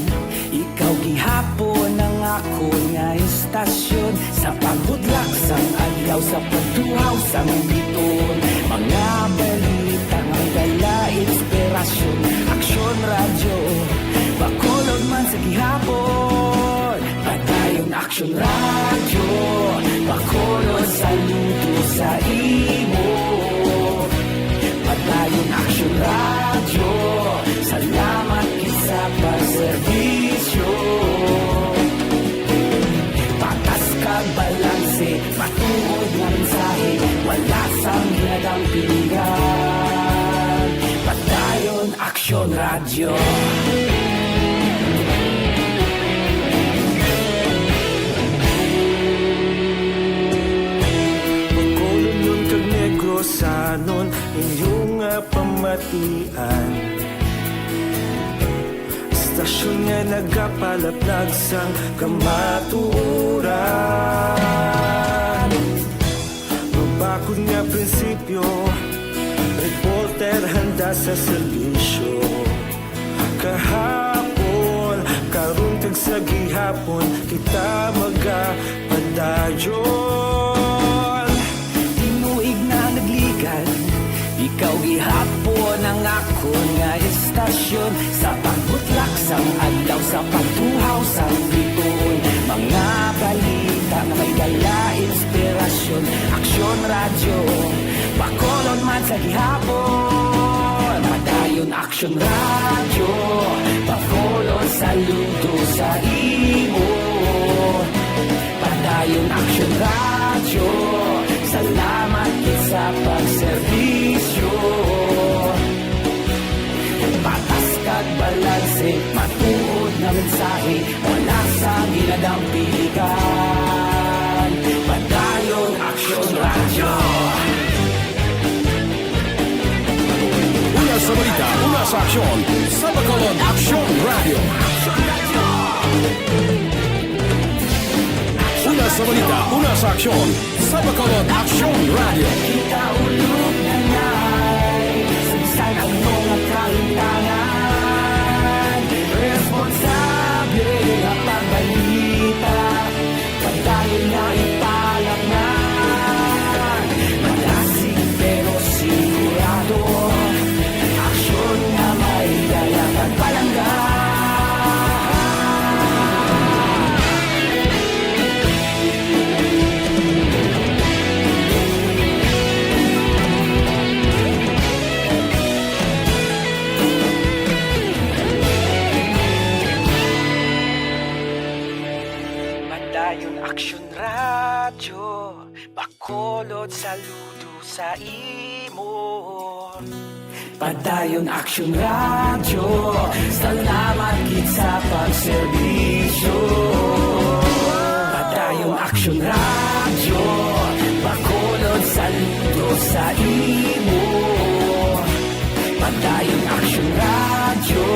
ikaw gihapon ang akon nga istasyon. Sa paghudlak sang adlaw, sa pagtuhaw sang biton, mga balita nga dala inspirasyon. Aksyon Radyo, Bacolod man sa gihapon. Padayon Aksyon Radyo, Bacolod, saludo sa imo. Padayon Aksyon Radyo, salamat gid sa pagserbisyo. Patas kag balanse, matuod nga mensahe, wala sang ginadampingan. Padayon Aksyon Radyo. Bacolodnon kag Negrosanon, inyo nga pamatian. Istasyon nga nagapalaplag sang kamatuoran. Mabakod nga prinsipyo, reporter handa sa serbisyo. Kahapon, karon kag sa gihapon, kita magapadayon. Tinuig na nagligan, ikaw gihapon ang akon nga istasyon. Sa pagbutlak sang adlaw, sa pagtuhaw sang bituon, mga balita nga may dala inspirasyon. Aksyon Radyo, Bacolod man sa gihapon. Padayon Aksyon Radyo, Bacolod, saludo sa imo. Padayon Aksyon Radyo, salamat gid sa pagserbisyo. Dampigan, Padayon Aksyon Radyo. Una sa balita, una sa aksyon, sa Bacolod Aksyon Radyo. Una sa balita, una sa aksyon, sa Bacolod Aksyon Radyo. Kita ulog na ngay, sa bisan ano nga kalimtangan, responsable nga pagbalita, padayon nga ipalatnan. Madasig pero sigurado, aksyon nga may dala kag palangga. Padayon Aksyon Radyo, Bacolod, saludo sa imo. Padayon Aksyon Radyo, salamat gid sa pagserbisyo. Padayon Aksyon Radyo, Bacolod, saludo sa imo. Padayon Aksyon Radyo,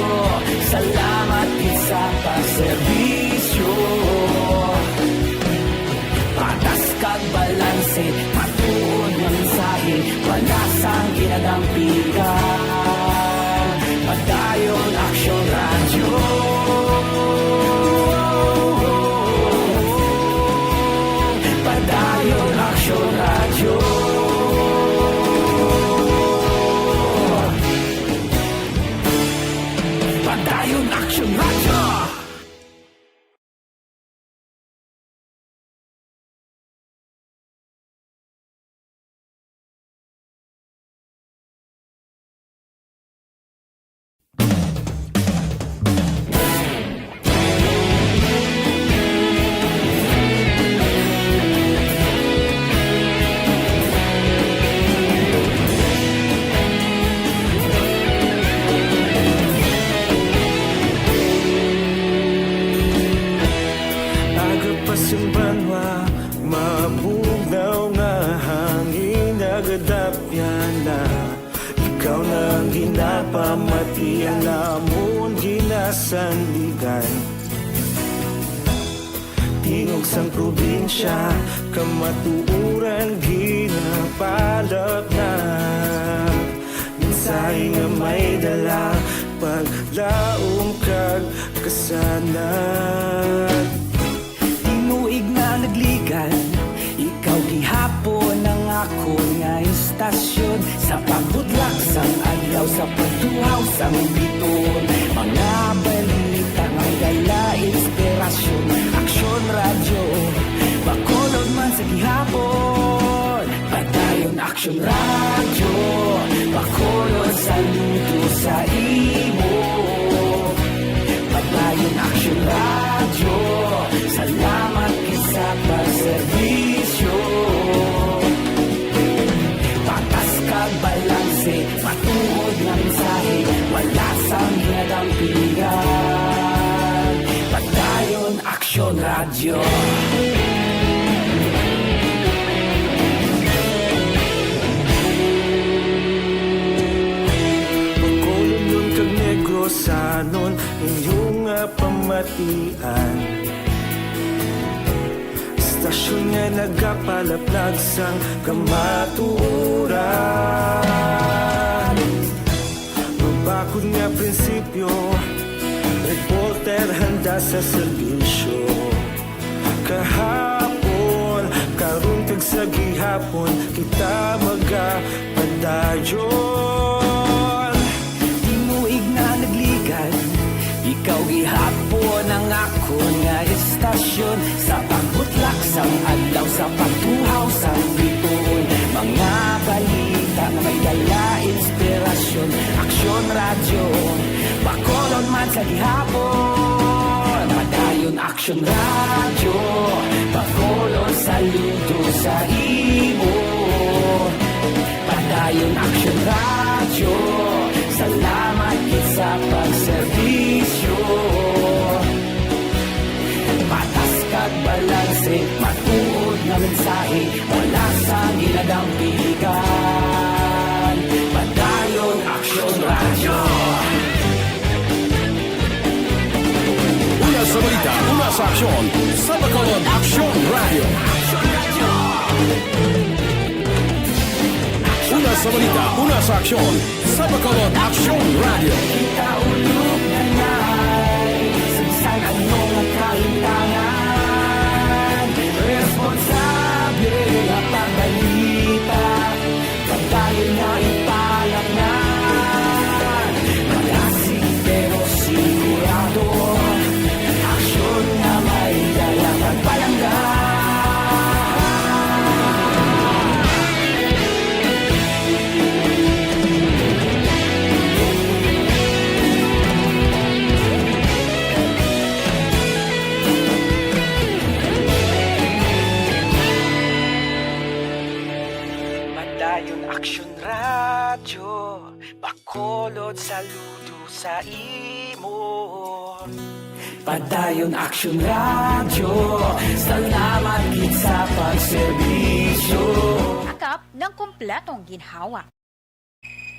salamat gid sa pagserbisyo. Patas kag balanse, matuod nga mensahe, wala sang ginadampigan. Padayon Aksyon Radyo. Padayon Aksyon Radyo. Padayon Aksyon Radyo. Aga pa sing banwa, mabugnaw nga hangin, nagadapyan na. Ikaw na ang ginapamati, ang amon ginasandigan. Tingog sang probinsya, kamatuoran ginapalatnag. Mensahe nga may dala, paglaom kag kasanag. Tinuig na nagligad, ikaw gihapon ang akon nga istasyon. Sa pagbutlak sang adlaw, sa pagtuhaw sang biton, mga balita nga may dala inspirasyon. Aksyon Radyo, Bacolod man sa gihapon. Padayon Aksyon Radyo, Bacolod, saludo sa imo. Padayon Aksyon Radyo, salamat gid sa pagserbisyo. Patas kag balanse, matuod nga mensahe, wala sang ginadampigan. Padayon Aksyon Radyo. Bacolodnon kag Negrosanon, inyo nga pamatian. Istasyon nga nagapalaplag sang kamatuoran. Mabakod nga prinsipyo, reporter handa sa serbisyo. Kahapon, karon kag sa gihapon, kita magapadayon. Tinuig na nagligad, ikaw gihapon ang akon nga istasyon. Sa pagbutlak sang adlaw, sa pagtuhaw sang biton, mga balita nga may dala inspirasyon. Aksyon Radyo, Bacolod man sa gihapon. Padayon Aksyon Radyo, Bacolod, saludo sa imo. Padayon Aksyon Radyo, salamat gid sa pagserbisyo. Patas Kasi matuod nga mensahe, wala sa ginadampigan. Padayon Aksyon Radyo. Una sa balita, una sa aksyon, sa Bacolod Aksyon Radyo. Una sa balita, una sa aksyon, sa Bacolod Aksyon Radyo. Kita ulog na na'y sagsag ang mga kalintangan. Responsable nga pagbalita, pagdayon nga ipalaknan. Malasig pero sigurado, aksyon nga may dala kag palangga. Padayon Aksyon Radyo, Bacolod, saludo sa imo. Padayon Aksyon Radyo, salamat gid sa pagserbisyo. Akap ng kompletong ginhawa.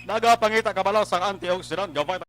Nagapangita kabalo sang antioxidant nga vitamin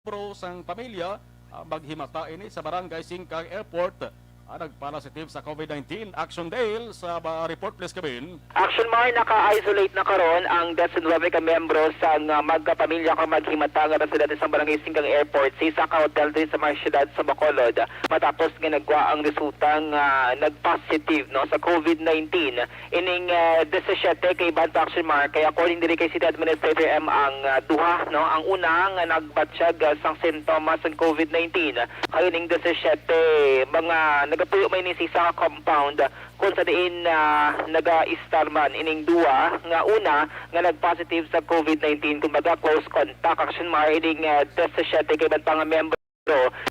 Pro sang pamilya, ah, maghimata ini sa Barangay Singkang Airport, ah, nagpositive sa COVID nineteen. Action Dale sa ba-, report, please, Kevin. Action Mar, naka-isolate na karon ang diecinuebe ka miyembro sang, ah, magkapamilya kag maghimata nga residente sa Barangay Singkang Airport sa isa ka hotel diri sa may siyudad sa Bacolod, matapos nga nagwa ang resulta nga nag-positive, no, sa COVID nineteen. Ining, ah, disisiete ka iban pa, Action Mar, kay according diri kay City Administrator M ang, ah, duha, no? Ang una nga nagbatyag, ah, sang sintomas sang COVID nineteen, kag ining disisiete mga nagapuyo man ini sa isa ka compound kung sa diin, ah, nagaistar man. Ining duha nga una nga nag-positive sa COVID nineteen, kumbaga close contact, Action Mar, ining, ah, disisiete ka iban pa nga miyembro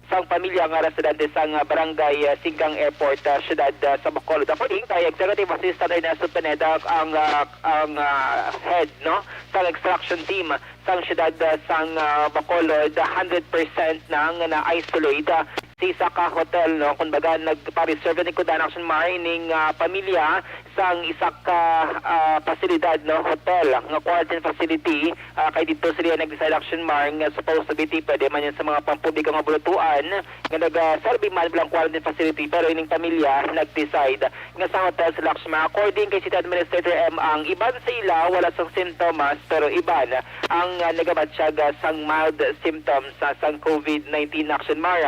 sang pamilya nga residente sang, ah, barangay, ah, Singkang Airport, ah, siyudad, ah, sa Bacolod. According kay Executive Assistant Ernesto Pineda, ang, ah, ang, ah, head, no, sang extraction team sang siyudad, ah, sang, ah, Bacolod, hundred percent na nga na-isolate, ah, sa isa ka hotel, no. Kumbaga, nagpa-reserve ni kudan, Action Mar, ining, ah, pamilya sang isa ka, ah, pasilidad, no, hotel nga quarantine facility. Ah, kay dito sila nag-decide, Action Mar, nga supposed to be pwede man yan sa mga pampubliko nga bulutuan nga nagaserbi man bilang quarantine facility, pero ining pamilya nag-decide nga sa hotel sila, Action Mar. According kay City Administrator M, ang iban sa ila wala sang sintomas, pero iban ang, ah, nagabatyag, ah, sang mild symptoms, ah, sang COVID nineteen, Action Mar.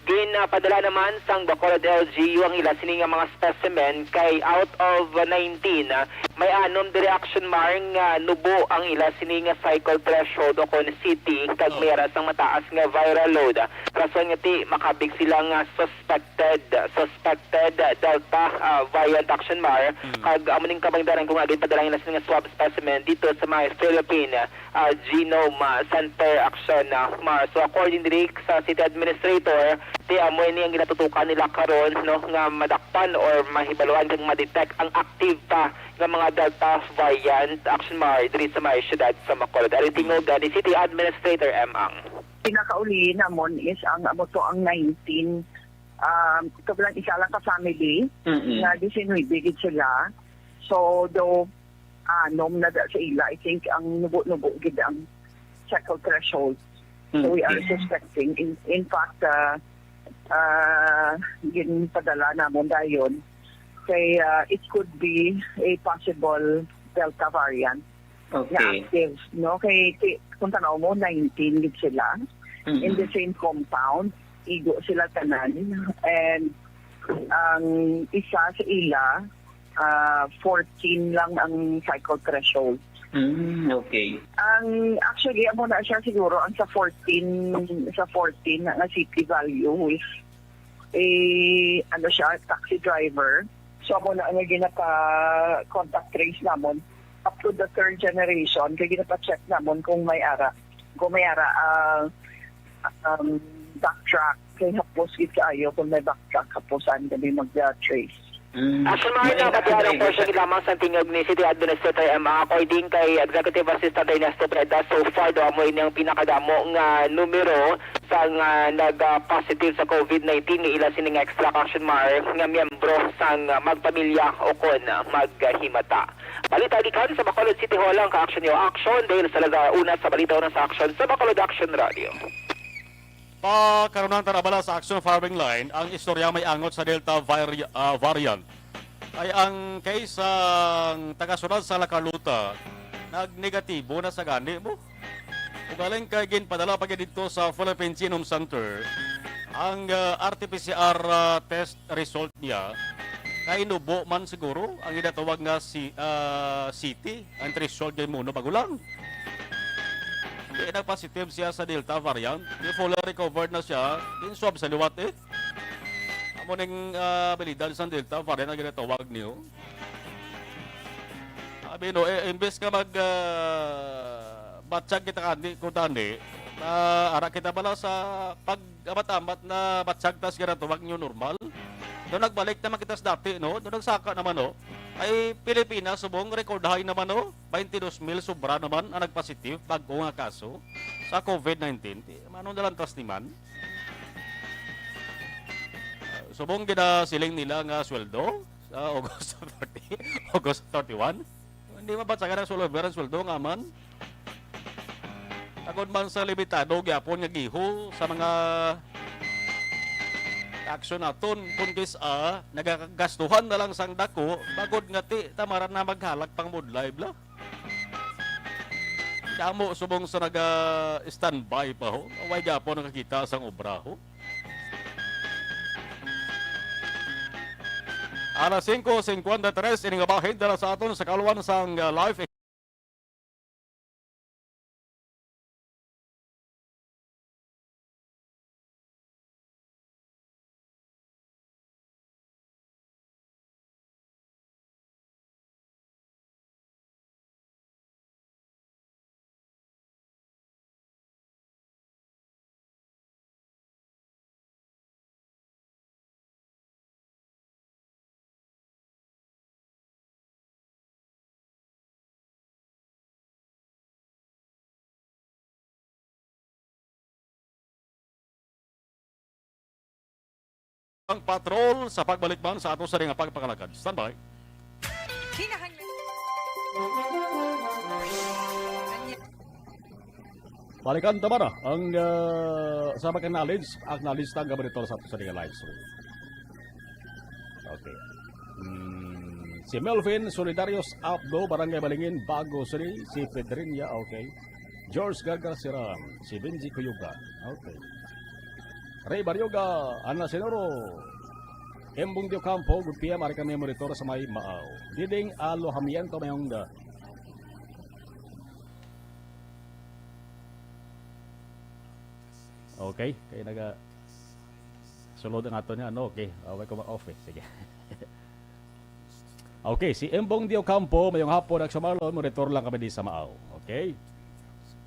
Ginpadala naman sang Bacolod L G U ang ila sini nga mga specimen, kay out of nineteen, ah, may anom diri, Action Mar, nga nubo ang ila sini nga cycle threshold o kon C T, kag may ara sang mataas nga viral load. Rason nga ti makabig sila nga suspected, suspected Delta, ah, variant, Action Mar, kag amo ning kabangdanan kung ginpadala ang ila sini nga swab specimen dito sa may Philippine ah, Genome, ah, Center, Action, ah, Mar. So, according diri sa City Administrator, ti amo ini ang ginatutukan nila karon, no, nga madakpan or mahibaluan kag ma-detect ang active pa nga mga Delta variant, Action Mar, diri sa may siyudad sa Bacolod. Ari tingog, ah, ni City Administrator M Ang. Pinakauli namon is ang amo to ang nineteen, um, ito lang isa lang ka family Mm-mm. nga diecinuebe gid sila. So, though anom na da sa ila, I think ang nubo-nubo gid ang cycle threshold. So we are Mm. suspecting. In, in fact, uh, uh, ginpadala namon dayon kay, uh, it could be a possible Delta variant nga Okay. active, no? Kay, kay kung tanaw mo, nineteen gid sila Mm. in the same compound. Igo sila tanan. And Ang isa sa ila, ah, fourteen lang ang cycle threshold. Mm, okay. Ang, actually, amo na siya siguro, ang sa fourteen, sa fourteen na nga city value is, eh, ano siya, taxi driver. So, amo na nga ginapa-contact trace namon up to the third generation, kay ginapa-check namon kung may ara, kung may ara, ah, um, backtrack. Kay hapos gid kaayo kung may backtrack, haposan kami mag-trace. Mm. Actually, mga May ina, pati anong extra portion lamang sa tingog ni City Administrator M A, according kay Executive Assistant Ernesto Preda, so far daw amo ini ang pinakadamo nga numero sa nga nag-positive sa COVID nineteen nga ila sining extract, Action Mar, nga miyembro sang magpamilya o kon maghimata. Balita gikan sa Bacolod City Hall ang ka-action niyo, Action. Dale Salazar, una sa balita, una sa action sa Bacolod Action Radio. Pagkaron, tara bala sa Action Firing Line, ang istorya may angot sa Delta vari-, ah, variant. Ay ang case sang taga-syudad sa La Carlota, nagnegatibo na sa gani mo. Ugaling kay ginpadala pa gid didto sa Philippine Genome Center ang, ah, R T P C R, ah, test result niya. Kay nubo man siguro ang ginatawag nga si, ah, C T, ang threshold kay muno magulang. Di nag-positive siya sa Delta variant. Di fully recovered na siya. Din swab sa liwat eh. Amo ning, ah, abilidad sa Delta variant ang ginatawag niyo. Abi no, eh, imbes nga mag, ah, batsyag kita kani, kung tani, na ara kita bala sa pag-amat-amat na batsyag tas ginatawag niyo normal. No, nagbalik naman kita sa dati, no? No, nagsaka naman, no? Ay, Pilipinas, subong, record high naman, no? Twenty-two mil sobra naman ang nagpositive, bag-o nga kaso sa COVID nineteen. Di, mano na lang tas ni man? Ah, subong ginasiling nila nga sweldo sa August thirty, August thirty-one. Hindi mabatsagan ang sweldo, ang sweldo nga man. Tagod man sa limitado gyapon nga giho sa mga aksyon naton, kun kis-a nagagastuhan na lang sang dako, bagod nga ti tamaran na maghalak pang mood live la. Damo subong sa naga-standby pa ho, away gyapon nakakita sang obra ho. Alas singko singkwenta y tres, ini nga bahin dala sa aton sa kaluan sang, uh, live. Ang patrol sa pagbalik man sa ato sa nga pagpangalagad. Standby. Kinahanglan. Balikan ta ba na ang, ah, sa pagka-acknowledge, acknowledge ta ang gabaritor sa ato sa nga live stream. Okay. Hmm, si Melvin Solidarios Abdo, Barangay Balingin, Bago City, si Pedrinia, okay. George Gargar Siram, si Benji Kuyuga, okay. Ray Barioga, Ana Sinoro, Embong Diocampo, good P M, ari kami monitor sa may Maaw. Diding Alohamiento, may hungga. Okay, kay naga sulod ang ato niya, ano, okay. Away ko ma-off eh. Sige. Okay, si Embong Diocampo, mayong hapon, Action Marlon, monitor lang kami di sa Maaw. Okay?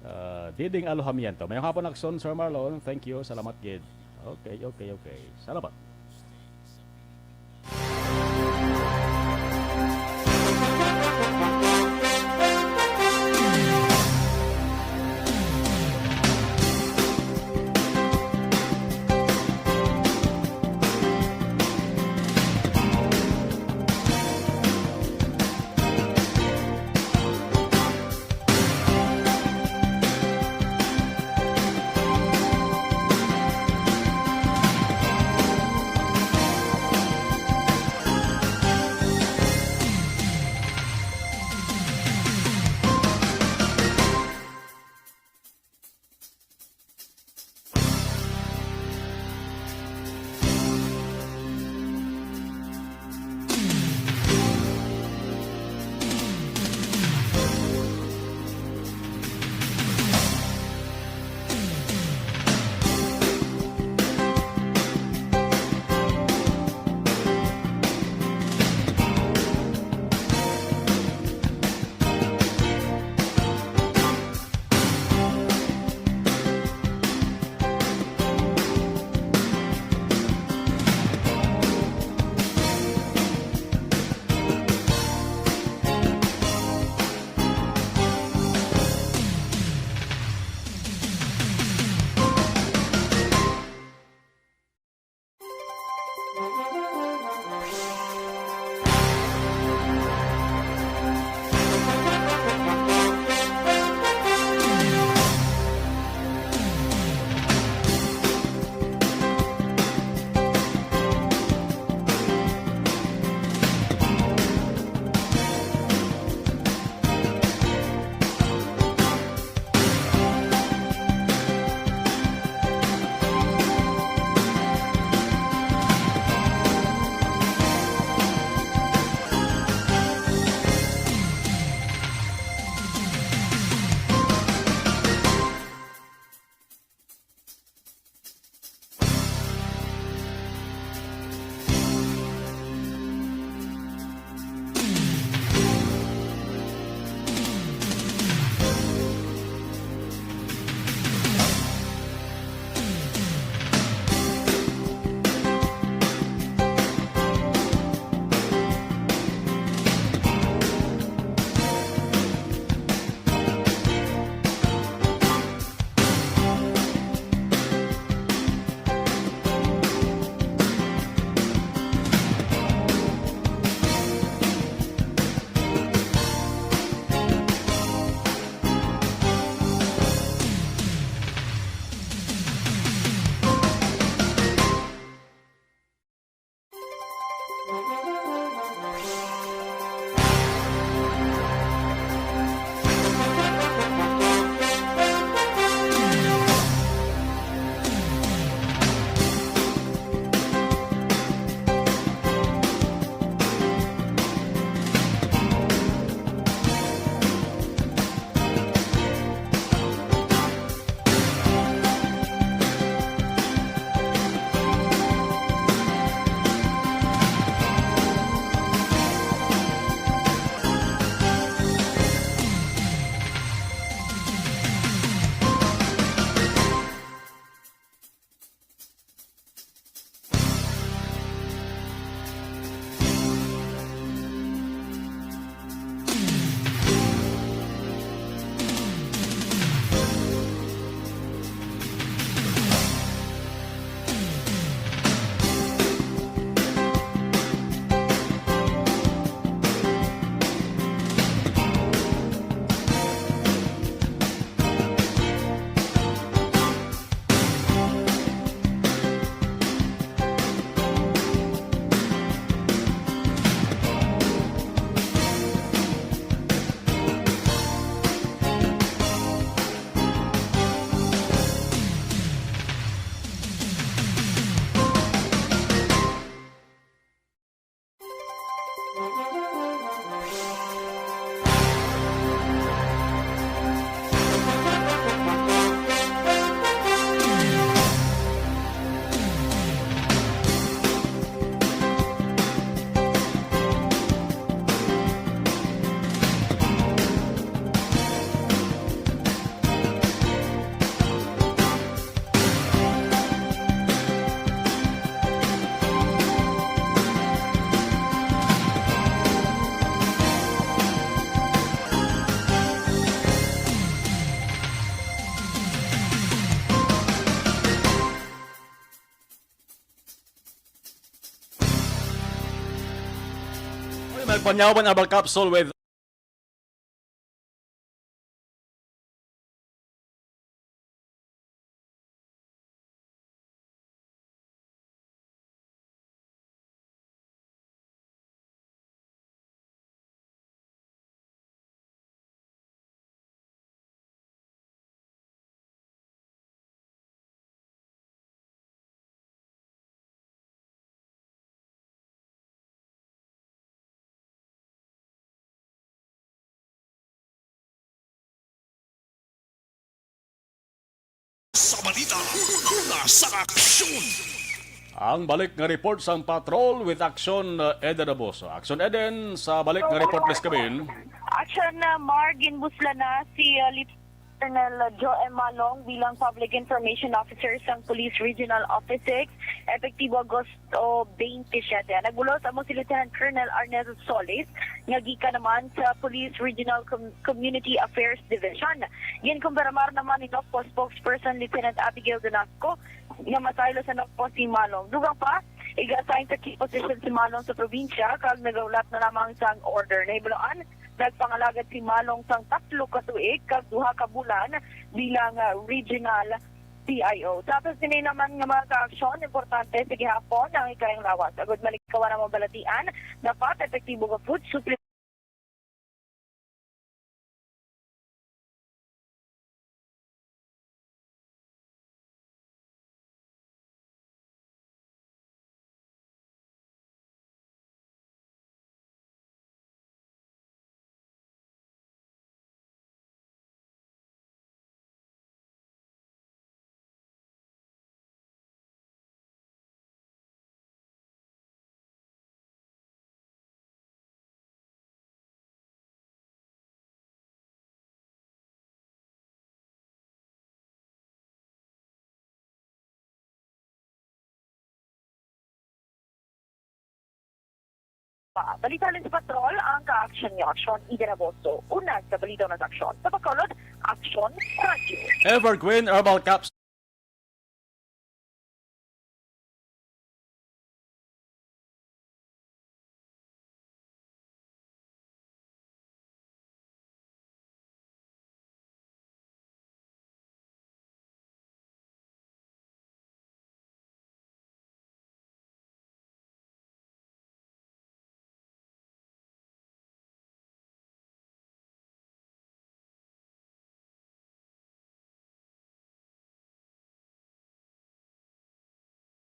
Ah, Diding Alojamiento. Mayong hapon, Action, Sir Marlon. Thank you. Salamat gid. Okay, okay, okay. Salamat. Magpanyawan herbal capsule with Sa balita, una sa aksyon. Ang balik nga report sang patrol with Action, uh, Eden Abuso. Action Eden, sa balik nga report, Miss Kabin. Action na, Mar, ginbuslan na si, uh, Lieutenant Colonel Joe M. Malong bilang Public Information Officer sang Police Regional Office six, epektibo Agosto twenty-seven. Nagbulos amo si Lieutenant Colonel Arnel Solis, nga gikan naman sa Police Regional Com-, Community Affairs Division. Ginkumpirmar naman ni Nocpo spokesperson Lieutenant Abigail Donasco nga masaylo sa Nocpo si Malong. Dugang pa, iga-assign sa key position si Malong sa probinsya kag nagahulat na lamang sang order. Nahibaluan, nagpangalagad si Malong sang tatlo ka tuig kag duha ka bulan bilang, ah, regional C I O. Sa sini naman nga mga kaaksyon, importante sa gihapon ang hikayang lawas. Agud malikawan ang mabalatian, dapat epektibo nga food supply Pa. Balita sa patrol, ang ka-action niyo, Action Eden Agosto. Una sa balita na sa aksyon. Sa pagkaulod, Action Radio. Evergreen Herbal Caps.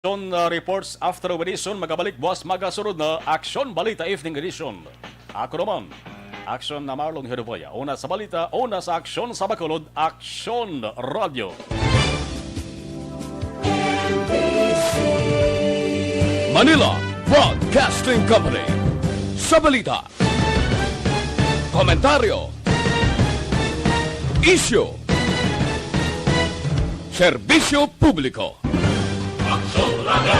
Aksyon, uh, reports after edition. Magabalik buwas magasunod na Aksyon Balita Evening Edition. Ako naman, Aksyon na Marlon Hiruboya. Una sa balita, una sa aksyon sa Bacolod, Aksyon Radio. Manila Broadcasting Company. Sa balita, komentaryo, isyu, serbisyo publiko. Aksyon Radio.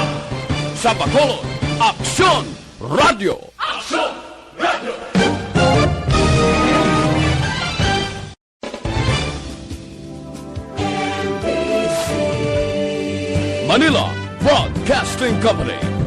Sa Bacolod, Aksyon Radio. Aksyon Radio. Manila Broadcasting Company.